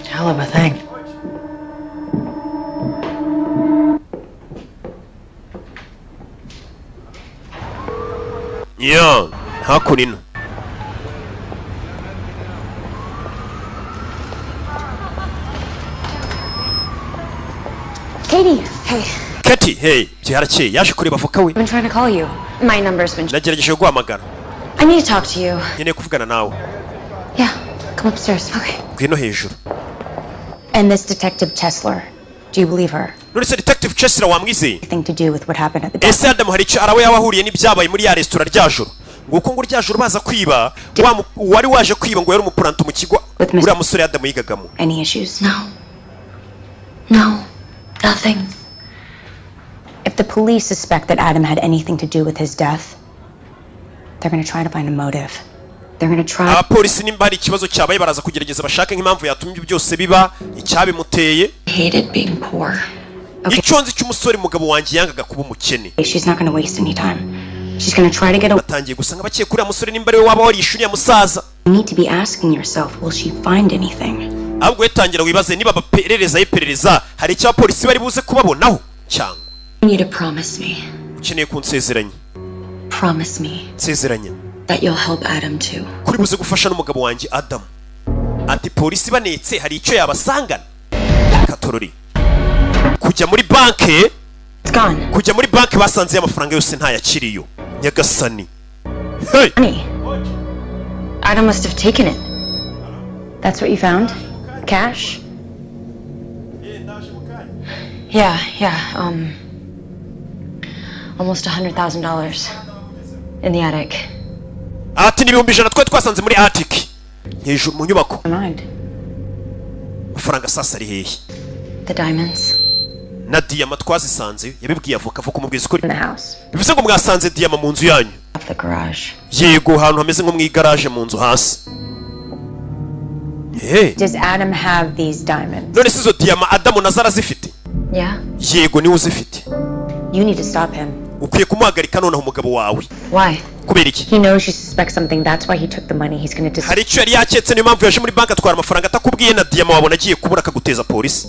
Hell of a thing. Ya hakuno ino. Katie, hey. Katie, hey, byarakeye, yaje kureba avoka we. I've been trying to call you. My number's been. Nagerageje guhamagara. I need to talk to you. Nkeneye kuvugana nawe. Yeah, come upstairs. Okay. Ngwino hejuru. And this Detective Chesler, do you believe her? None se Detective Chesler wamwizeye? Anything to do with what happened at the Ese Adamu hari icyo arawe yaba ahuriye n'ibyabaye muri ya resitora rya joro? Nguko ngo rya joro baza kwiba, wa wari waje kwiba ngo yari umupuranto mu kigo uriya musore Adamu yigagamo. Any issues? No. No. Nothing. If the police suspect that Adam had anything to do with his death, they're gonna try to find a motive. They're gonna try. Abapolisi nimba hari ikibazo cyabaye baraza kugerageza bashake nk'impamvu yatumye ibyo byose biba, icyabimuteye. Hated being poor. Icyo nzi cy'umusore, mugabo wanjye yangaga kuba umukene. She's not gonna waste any time. She's gonna try to get a. Batangiye gusa nk'abakeka uriya musore nimba ariwe waba warishe uriya musaza. You need to be asking yourself, will she find anything? Ahubwo we tangira wibaze niba baperereza iperereza hari icyo abapolisi bari buze kubabonaho cyangwa. You need to promise me. Ukeneye kunsezeranya. Promise me Nsezeranya that you'll help Adam too. kuri buze gufasha n'umugabo wanjye Adamu. Ati polisi banetse hari icyo yabasangana katorori. Kujya muri banke, kujya muri banke basanze amafaranga yose ntayakiriyo. Nyagasani, hey! Money. Adam must have taken it. That's what you found? Cash? Yeah. Almost $100,000 in the attic. Ati ni 100,000 twari twasanze muri attic hejuru mu nyubako. Mind. Amafaranga sasa ari hehe? The diamonds. Na diyama twazisanze. Yabibwiye avoka, avoka umubwiza ukuri. In the house. Bivuze ngo mwasanze diyama mu nzu yanyu? Off the garage. Yego, ahantu hameze nko mu igaraje mu nzu hasi. Hey. Does Adam have these diamonds? None se izo diyama Adamu nazo arazifite? Yeah. Yego, niwe uzifite. You need to stop him. Ukwiye kumuhagarika noneho umugabo wawe. Why? Kubera Kubera iki? He knows you suspect something. That's why he took the money. He's gonna Hari icyo yari yaketse, niyo mpamvu yaje muri banki atwara amafaranga atakubwiye, na diyama wabona agiye kubura akaguteza polisi.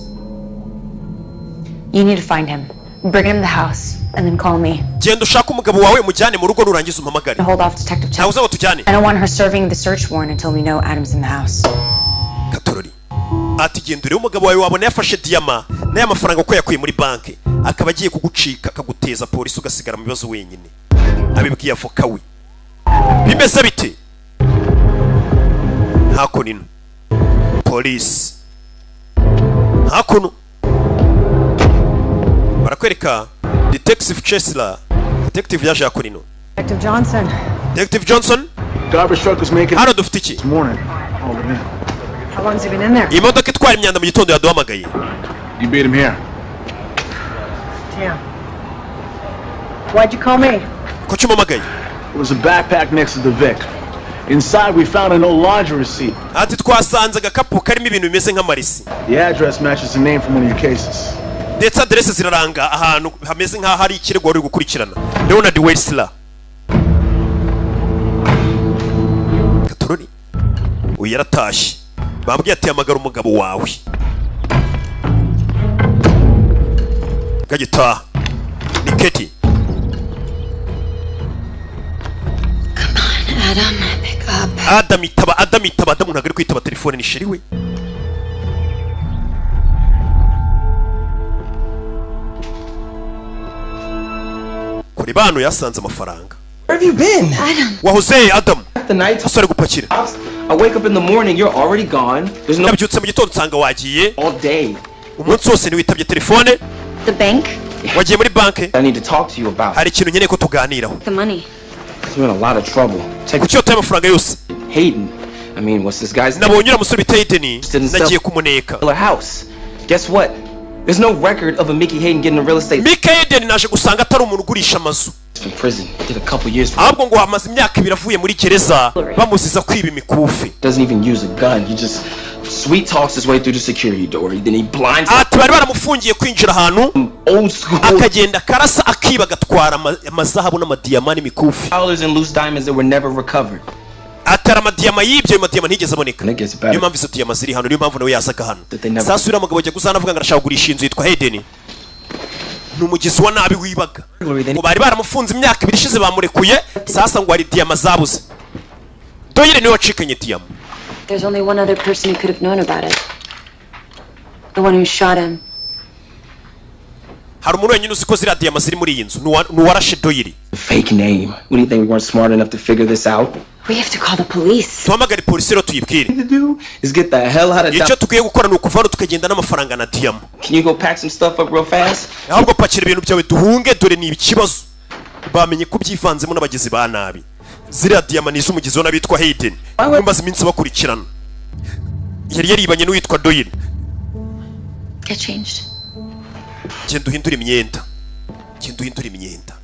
You need to find him. Bring him to the house, and then call me. Genda ushake umugabo wawe, umujyane mu rugo, nurangiza umpamagare. Hold off Detective Ntawe uza ngo tujyane. I don't want her serving the search warrant until we know Adam's in the house. Katorori ati: "Genda urebe umugabo wawe, wabona yafashe diyama n'aya mafaranga ko yakuye muri banki, akaba agiye kugucika akaguteza polisi, ugasigara mu bibazo wenyine." Abibwiye avoka we. Bimeze bite hakuno? Ino polisi hakuno barakwereka Detective Chesla, detective yaje hakuno ino. Detective Johnson. Detective Johnson. Garbage truck was making Hano dufite iki? this morning. Oh, man. How long's he been in there? Iyi modoka itwara imyanda mu gitondo yaduhamagaye. You beat him here. Damn. Why'd you call me? Kuki umpamagaye? There was a backpack next to the Vic. Inside, we found an old laundry receipt. Ati: "Twasanze agakapu karimo ibintu bimeze nk'amarisi." The address matches the name from one of your cases. Ndetse aderese ziraranga ahantu hameze nk'aho hari ikirego wari uri gukurikirana, Leonard Wesler. Katorori uyu yaratashye, bambwiye ati: "Hamagara umugabo wawe." Gagitaha ni Keti. Adam, pick up. Adam, itaba. Adam, itaba. Adamu ntabwo ari kwitaba telefone, ni chéri we. Kure bano yasanze amafaranga. Where have you been? Wahoze, Adamu? The night Umusore gupakira. I wake up in the morning, you're already gone. There's no Nabyutse mu gitondo nsanga wagiye. all day. Umunsi wose ntiwitabye telefone. The bank? Wagiye muri banki. I need to talk to you about. Hari ikintu nkeneye ko tuganiraho. The money. You're in a lot of trouble. Take Kuki wataye amafaranga yose? Hayden. I mean, what's this guy's Nabonye uriya musore bita Hayden, nagiye kumuneka. name? House. Guess what? There's no record of a Mickey Hayden getting a real estate Mika Hayden naje gusanga atari umuntu ugurisha amazu. from prison. Did a couple years for Ahubwo ngo hamaze imyaka 2 avuye muri gereza, bamuziza kwiba imikufi. Doesn't even use a gun. He just sweet talks his way through the security door. Then he blinds Ati bari baramufungiye kwinjira ahantu, old school akagenda akarasa, akiba, agatwara amazahabu n'amadiyama n'imikufi. dollars and loose diamonds that were never recovered. Atari amadiyama yibye, ayo madiyama ntigeze aboneka. And it gets Niyo better. mpamvu izo diyama ziri hano, niyo mpamvu nawe yazaga hano. That they never Sasa uriya mugabo ajya kuzana avuga ngo arashaka kugurisha inzu yitwa Hayden, ni umugizi wa nabi wibaga. Ngo bari baramufunze imyaka 2 ishize, bamurekuye. Sasa ngo hari diyama zabuze, Doyle niwe wacikanye diyama. There's only one other person who could have known about it. The one who shot him. Hari umuntu wenyine uzi ko ziriya diyama ziri muri iyi nzu, ni uwarashe Doyle. Fake name. What do you think, we weren't smart enough to figure this out? We have to call the police. Duhamagare polisi rero tuyibwire. To do is get the hell out of Icyo Dodge. tukwiye gukora ni ukuva hano tukagenda n'amafaranga na diyama. Can you go pack some stuff up real fast? Ahubwo pakira ibintu byawe duhunge, dore ni ikibazo, bamenye ko byivanzemo n'abagizi ba nabi. Ziriya diyama ni iz'umugizi wa nabi witwa Hayden, bamaze iminsi bakurikirana, yari yaribanye n'uwitwa Doyle. Get changed. Genda uhindure imyenda, genda uhindure imyenda.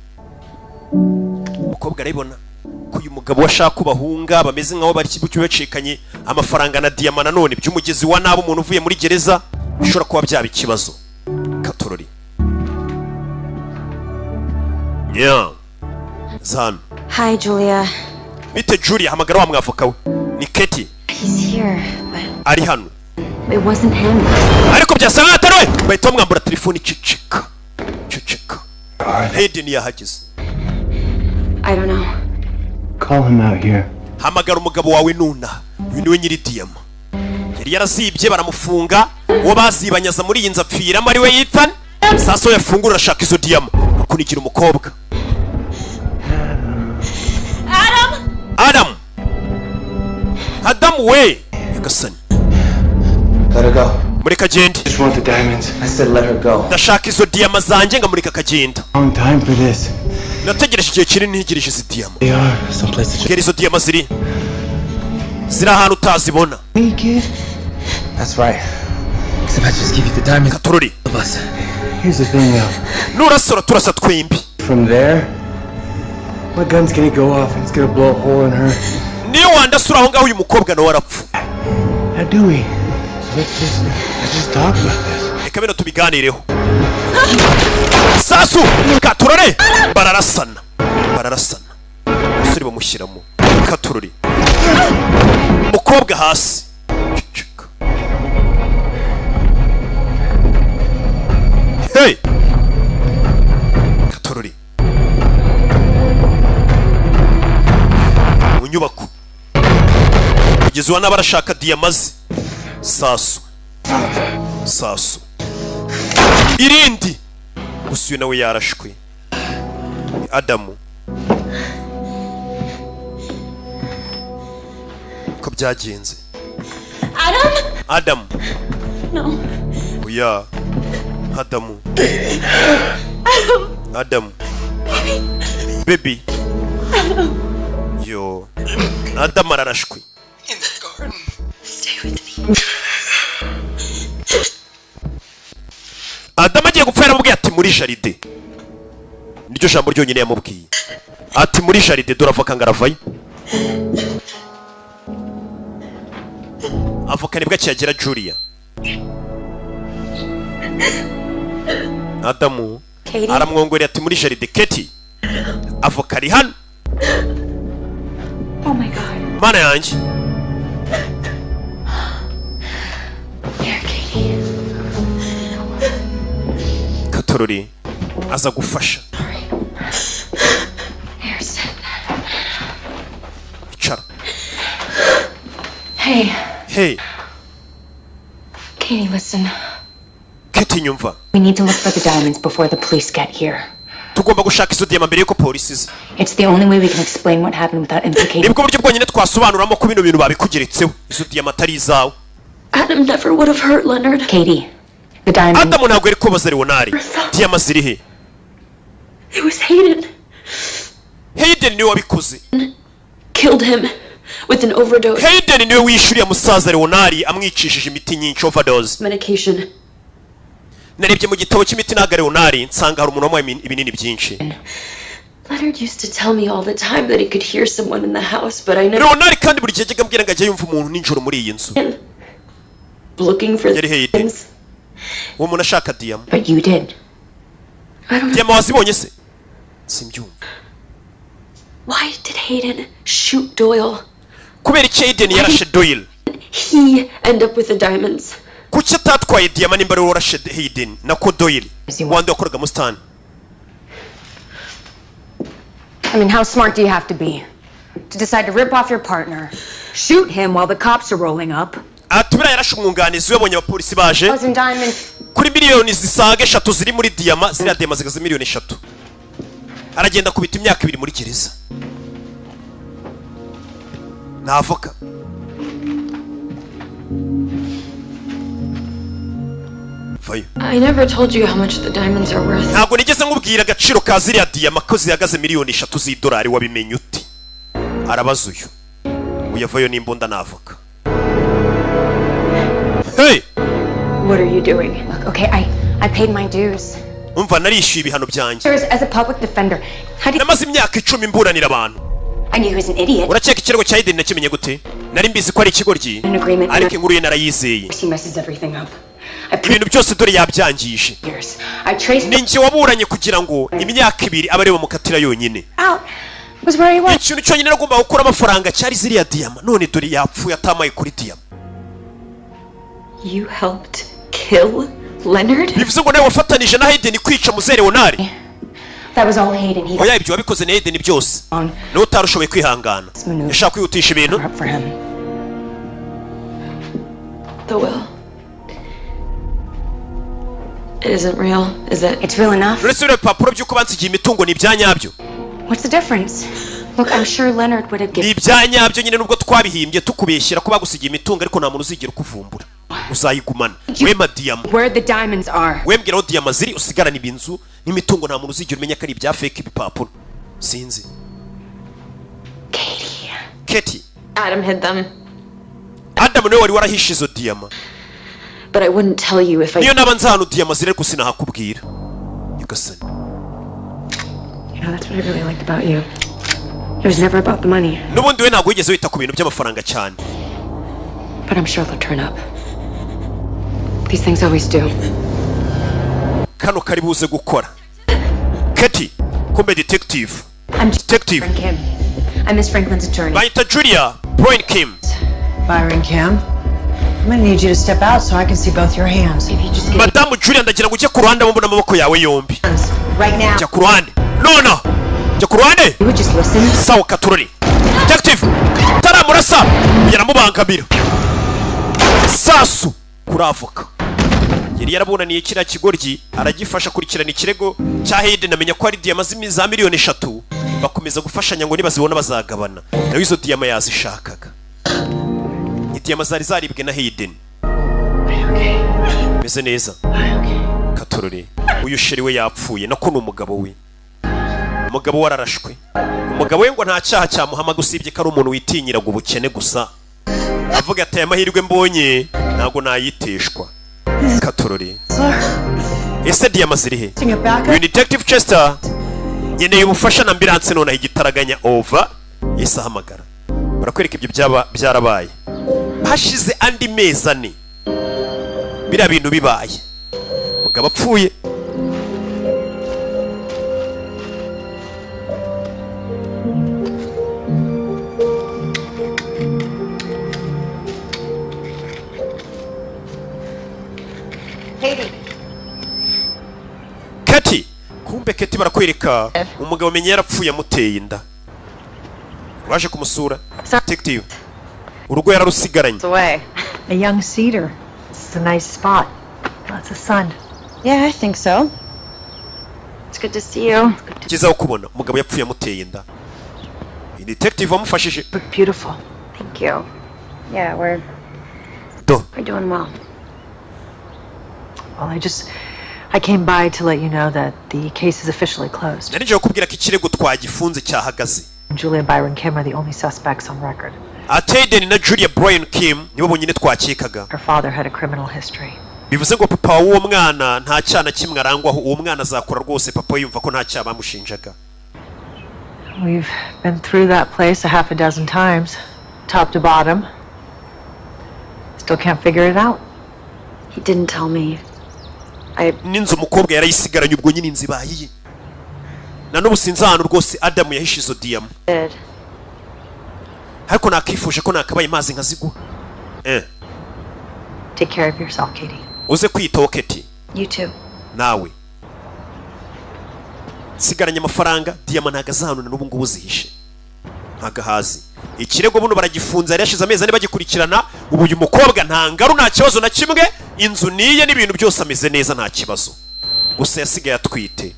Umukobwa arabibona ko uyu mugabo we ashaka ko bahunga, bameze nk'aho bari bacikanye amafaranga na diyama nanone by'umugizi wa nabi, umuntu uvuye muri gereza, bishobora kuba byaba ikibazo. Katorori nya zano. Hi, Julia. Bite, Julia? Hamagara wa mwavoka we, ni Keti. He's here, but Ari hano. it wasn't him. Ariko byasa nkaho atari we, bahita bamwambura telefoni. Ceceka, ceceka, Hayden yahageze. I don't know. Call him out here. Hamagara umugabo wawe nuna, uyu niwe nyiri diyama yari yarazibye, baramufunga. Uwo bazibanyaza muri iyi nzu apfiramo, ari we Ethan. Sasa we yafungura, arashaka izo diyama, akunikira umukobwa. Adam! Adamu, Adamu we, nyagasani. Let her go. Mureka agende. Just want the diamonds. I said let her go. Ndashaka izo diyama zanjye, nga mureka akagenda. Long time for this. Nategereje igihe kinini ntegereje izi diyama. They are someplace to Mbwira, izo diyama ziri ahantu utazibona. Me, kid. That's right. Cause if I just give you the diamonds, Katorori. of us. Here's the thing, though. Nurasora turasa twembi. From there, my gun's gonna go off and it's gonna blow a hole in her. Niyo wandasura aho ngaho, uyu mukobwa nawe arapfa. How do we? So let's just talk about this. Reka bino tubiganireho. Sasu katurore, bararasana, bararasana, umusore. Umushyiramo katururi umukobwa hasi. Ceceka. Hey, katururi mu nyubako kugeza ubu n'abarashaka diyama ze. Sasu, sasu irindi gusa, uyu nawe yarashwe ni Adamu. Ko byagenze? Adam? Adamu. No. Oya, Adamu. Adam. Adamu, baby. Yo, Adamu ararashwe. Stay with me. Adamu agiye gupfa yaramubwiye ati muri jardin. Niryo jambo ryonyine yamubwiye, ati muri jardin. Dore avoka ngo aravayo. Avoka nibwo akihagera. Julia, Adamu Katie? aramwongorera ati muri jardin. Keti, avoka ari hano. Oh my God. Mana yanjye. Here, Katie. Katorori aza gufasha. Here, sit. Icara. Hey, Hey. Katie, listen. Keti, nyumva. We need to look for the diamonds before the police get here. Tugomba gushaka izo diyama mbere yuko polisi iza. It's the only way we can explain what happened without implicating. Nibwo buryo bwonyine twasobanuramo ko bino bintu babikugeretseho, izo diyama atari izawe. Adam never would have hurt Leonard. Katie, the diamonds. Adamu ntabwo yari kubaza Leonari. Diyama ziri he? It was Hayden. Hayden niwe wabikoze. Killed him with an overdose. Hayden niwe wishyuriye musaza Leonari, amwicishije imiti nyinshi, overdose. Medication. Narebye mu gitabo cy'imiti ntago Leonari, nsanga hari umuntu wamuhaye ibinini byinshi. Leonard used to tell me all the time that he could hear someone in the house, but I never Leonari kandi buri gihe yajyaga ambwira ngo ajya yumva umuntu nijoro muri iyi nzu. Looking for Yari Hayden, things. Uwo muntu ashaka diyama. But you did. I don't know. Diyama wazibonye se? Simbyumva. Why did Hayden shoot Doyle? Kubera iki Hayden yarashe Doyle? He end up with the diamonds. Kuki atatwaye diyama nimba ari wowe warashe Hayden, nako Doyle wandi wakoraga mu sitani? I mean, how smart do you have to be to decide to rip off your partner, shoot him while the cops are rolling up? Ati buriya yarashe umwunganizi we abonye abapolisi baje. Thousand diamonds. Kuri miliyoni zisaga 3 ziri muri diyama, ziriya diyama zigaze miliyoni 3, aragenda akubita imyaka 2 muri gereza. Ni avoka. Vayo. I never told you how much the diamonds are worth. Ntabwo nigeze nkubwira agaciro ka ziriya diyama, ko zihagaze miliyoni 3 z'idolari. Wabimenye uti? Arabaza uyu. Uyavayo n'imbunda ni avoka. Hey! What are you doing? Look, okay, I paid my dues. Umva, narishyuye ibihano byanjye. Years as a public defender. How do you... Namaze imyaka 10 mburanira abantu. I knew he was an idiot. Urakeka ikirego cya Hayden nakimenye gute? Nari mbizi ko ari ikigoryi, An agreement. ariko inkuru ye narayizeye. He messes everything up. Ibintu byose dore yabyangije. Years. I traced Ni njye waburanye kugira ngo imyaka 2 abe ariwe mukatira yonyine. out was where he was. Ikintu cyonyine nagomba gukura amafaranga cyari ziriya diyama, none dore yapfuye atamaye kuri diyama. You helped kill Leonard? Bivuze ngo nawe wafatanije na Hayden kwica muzehe Leonard. That was all Hayden. He Oya, ibyo wabikoze na Hayden byose, niwe utarushoboye kwihangana, yashaka kwihutisha ibintu. Up for him. The will. It isn't real, is it? It's real enough. Uretse biriya bipapuro by'uko bansigiye imitungo, ni ibya nyabyo? What's the difference? Look, I'm sure Leonard would have Ni given. ibya nyabyo nyine, nubwo twabihimbye tukubeshyera ko bagusigiye imitungo, ariko nta muntu uzigera ukuvumbura, uzayigumana wema diyama. Where the diamonds are. Wembwira aho diyama ziri, usigarane ibinzu n'imitungo, nta muntu uzigera umenya ko ari ibya fake ibipapuro. Sinzi, Katie. Adam hid them, Adamu niwe wari warahishe izo diyama. But I wouldn't tell you if I. Niyo naba nzi ahantu diyama ziri, ariko sinahakubwira, nyagasani. You know, that's what I really liked about you. It was never about the money, N'ubundi we ntabwo wigeze wita ku bintu by'amafaranga cyane. But I'm sure they'll turn up. These things always do. Kano kari buze gukora. Katie, kumbe detective. I'm Detective. Kim. I'm Miss Franklin's attorney. Bayita Julia Brian Kim. Byron Kim, I'm gonna need you to step out so I can see both your hands. If you just give Madamu Julia, ndagira ngo ujye ku ruhande mbona amaboko yawe yombi. Right now. Jya ku ruhande nona, jya ku ruhande. You would just listen. Sawa, katurori. Detective taramurasa, yaramubangamira. Sasu kuri avoka yari yarabunaniye kiriya kigoryi, aragifasha akurikirana ikirego cya Hayden, amenya ko ari diyama za miliyoni 3. Bakomeza gufashanya ngo nibazibona bazagabana. Nawe izo diyama yazishakaga. Ni diyama zari zaribwe na Hayden. Meze neza, katorore. Uyu chéri we yapfuye, nako ni umugabo we. Umugabo we ararashwe. Umugabo we ngo nta cyaha cyamuhamaga usibye ko ari umuntu witinyiraga ubukene gusa, avuga ati: "Aya mahirwe mbonye ntabwo nayiteshwa." Katorore, ese diyama ziri he? Uyu ni Detective Chester, nkeneye ubufasha na ambulance nonaha igitaraganya. Over. Yahise ahamagara. Barakwereka ibyo byaba byarabaye hashize andi mezi 4 biriya bintu bibaye, umugabo apfuye. Katie. Kati, kumbe Keti, barakwereka umugabo menya yarapfuye amuteye inda. Waje kumusura detective, urugo yararusigaranye. Away. A young cedar. It's a nice spot. Lots of sun. Yeah, I think so. It's good to see you. Cyiza wo kubona. Umugabo yapfuye amuteye inda. Iyi detective wamufashije. Look beautiful. Thank you. Yeah, we're Do. we're doing well. Well, I came by to let you know that the case is officially closed. Nari nje kukubwira ko ikirego twagifunze, cyahagaze. Julia Byron Kim are the only suspects on record. Ati Hayden na Julia Brian Kim nibo bonyine twakekaga. Her father had a criminal history. Bivuze ngo papa w'uwo mwana nta cyaha na kimwe arangwaho. Uwo mwana azakura rwose papa we yumva ko nta cyaha bamushinjaga. We've been through that place a half a dozen times, top to bottom. Still can't figure it out. He didn't tell me. N'inzu umukobwa yarayisigaranye. Ubwo nyine inzu ibaye iye. Na n'ubu sinzi ahantu rwose Adamu yahishe izo diyama. Did. Ariko nakifuje ko nakabaye mazi nkaziguha. Take care of yourself, Katie. Uze kwiyitaho, Keti. You too. Nawe. Nsigaranye amafaranga, diyama ntabwo azahantu na n'ubu ngubu zihishe, ntabwo ahazi. Ikirego buno baragifunze, yari yashize amezi 4 bagikurikirana. Ubu uyu mukobwa nta ngaru, nta kibazo na kimwe, inzu niye n'ibintu byose ameze neza, nta kibazo. Gusa yasigaye atwite.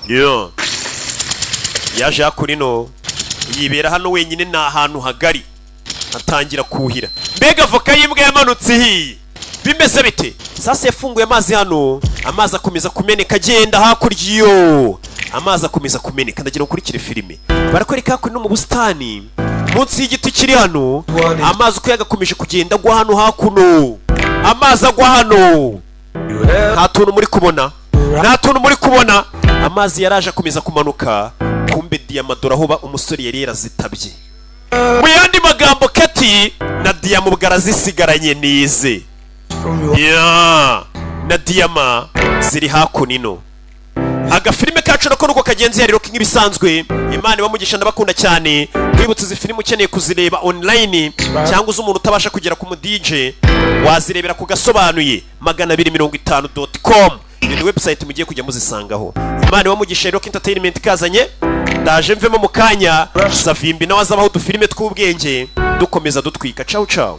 Yo, yaje hakurino, yibera hano wenyine, ni ahantu hagari, atangira kuhira. Mbega avoka y'imbwa yamanutse ihiye! Bimeze bite? Sasa yafunguye amazi hano, amazi akomeza kumeneka agenda hakurya. Iyo amazi akomeza kumeneka, ndagira ngo ukurikire filime. Barakwereka hakuno no mu busitani munsi y'igiti kiri hano, amazi uko yagakomeje kugenda agwa hano hakuno. Amazi agwa hano, nta tuntu muri kubona, nta tuntu muri kubona. Amazi yaraje akomeza kumanuka. Kumbe diyama dore aho umusore yari yarazitabye. Mu yandi magambo, Kati na diyama ubwo arazisigaranye nize ya na diyama ziri hakuno ino. Agafilime kacu nako nuko kagenzi yari Rocky nk'ibisanzwe. Imana ibamugisha, ndabakunda cyane. Wibutse izi filime ukeneye kuzireba online cyangwa uzi umuntu utabasha kugera ku mu DJ, wazirebera ku gasobanuye 250.com. Iyo ni website mugiye kujya muzisangaho. Imana ibamugisha. Rocky Entertainment kazanye, ndaje mvemo mu kanya. Savimbi nawe azabaho udufilime tw'ubwenge, dukomeza dutwika. Ciao ciao.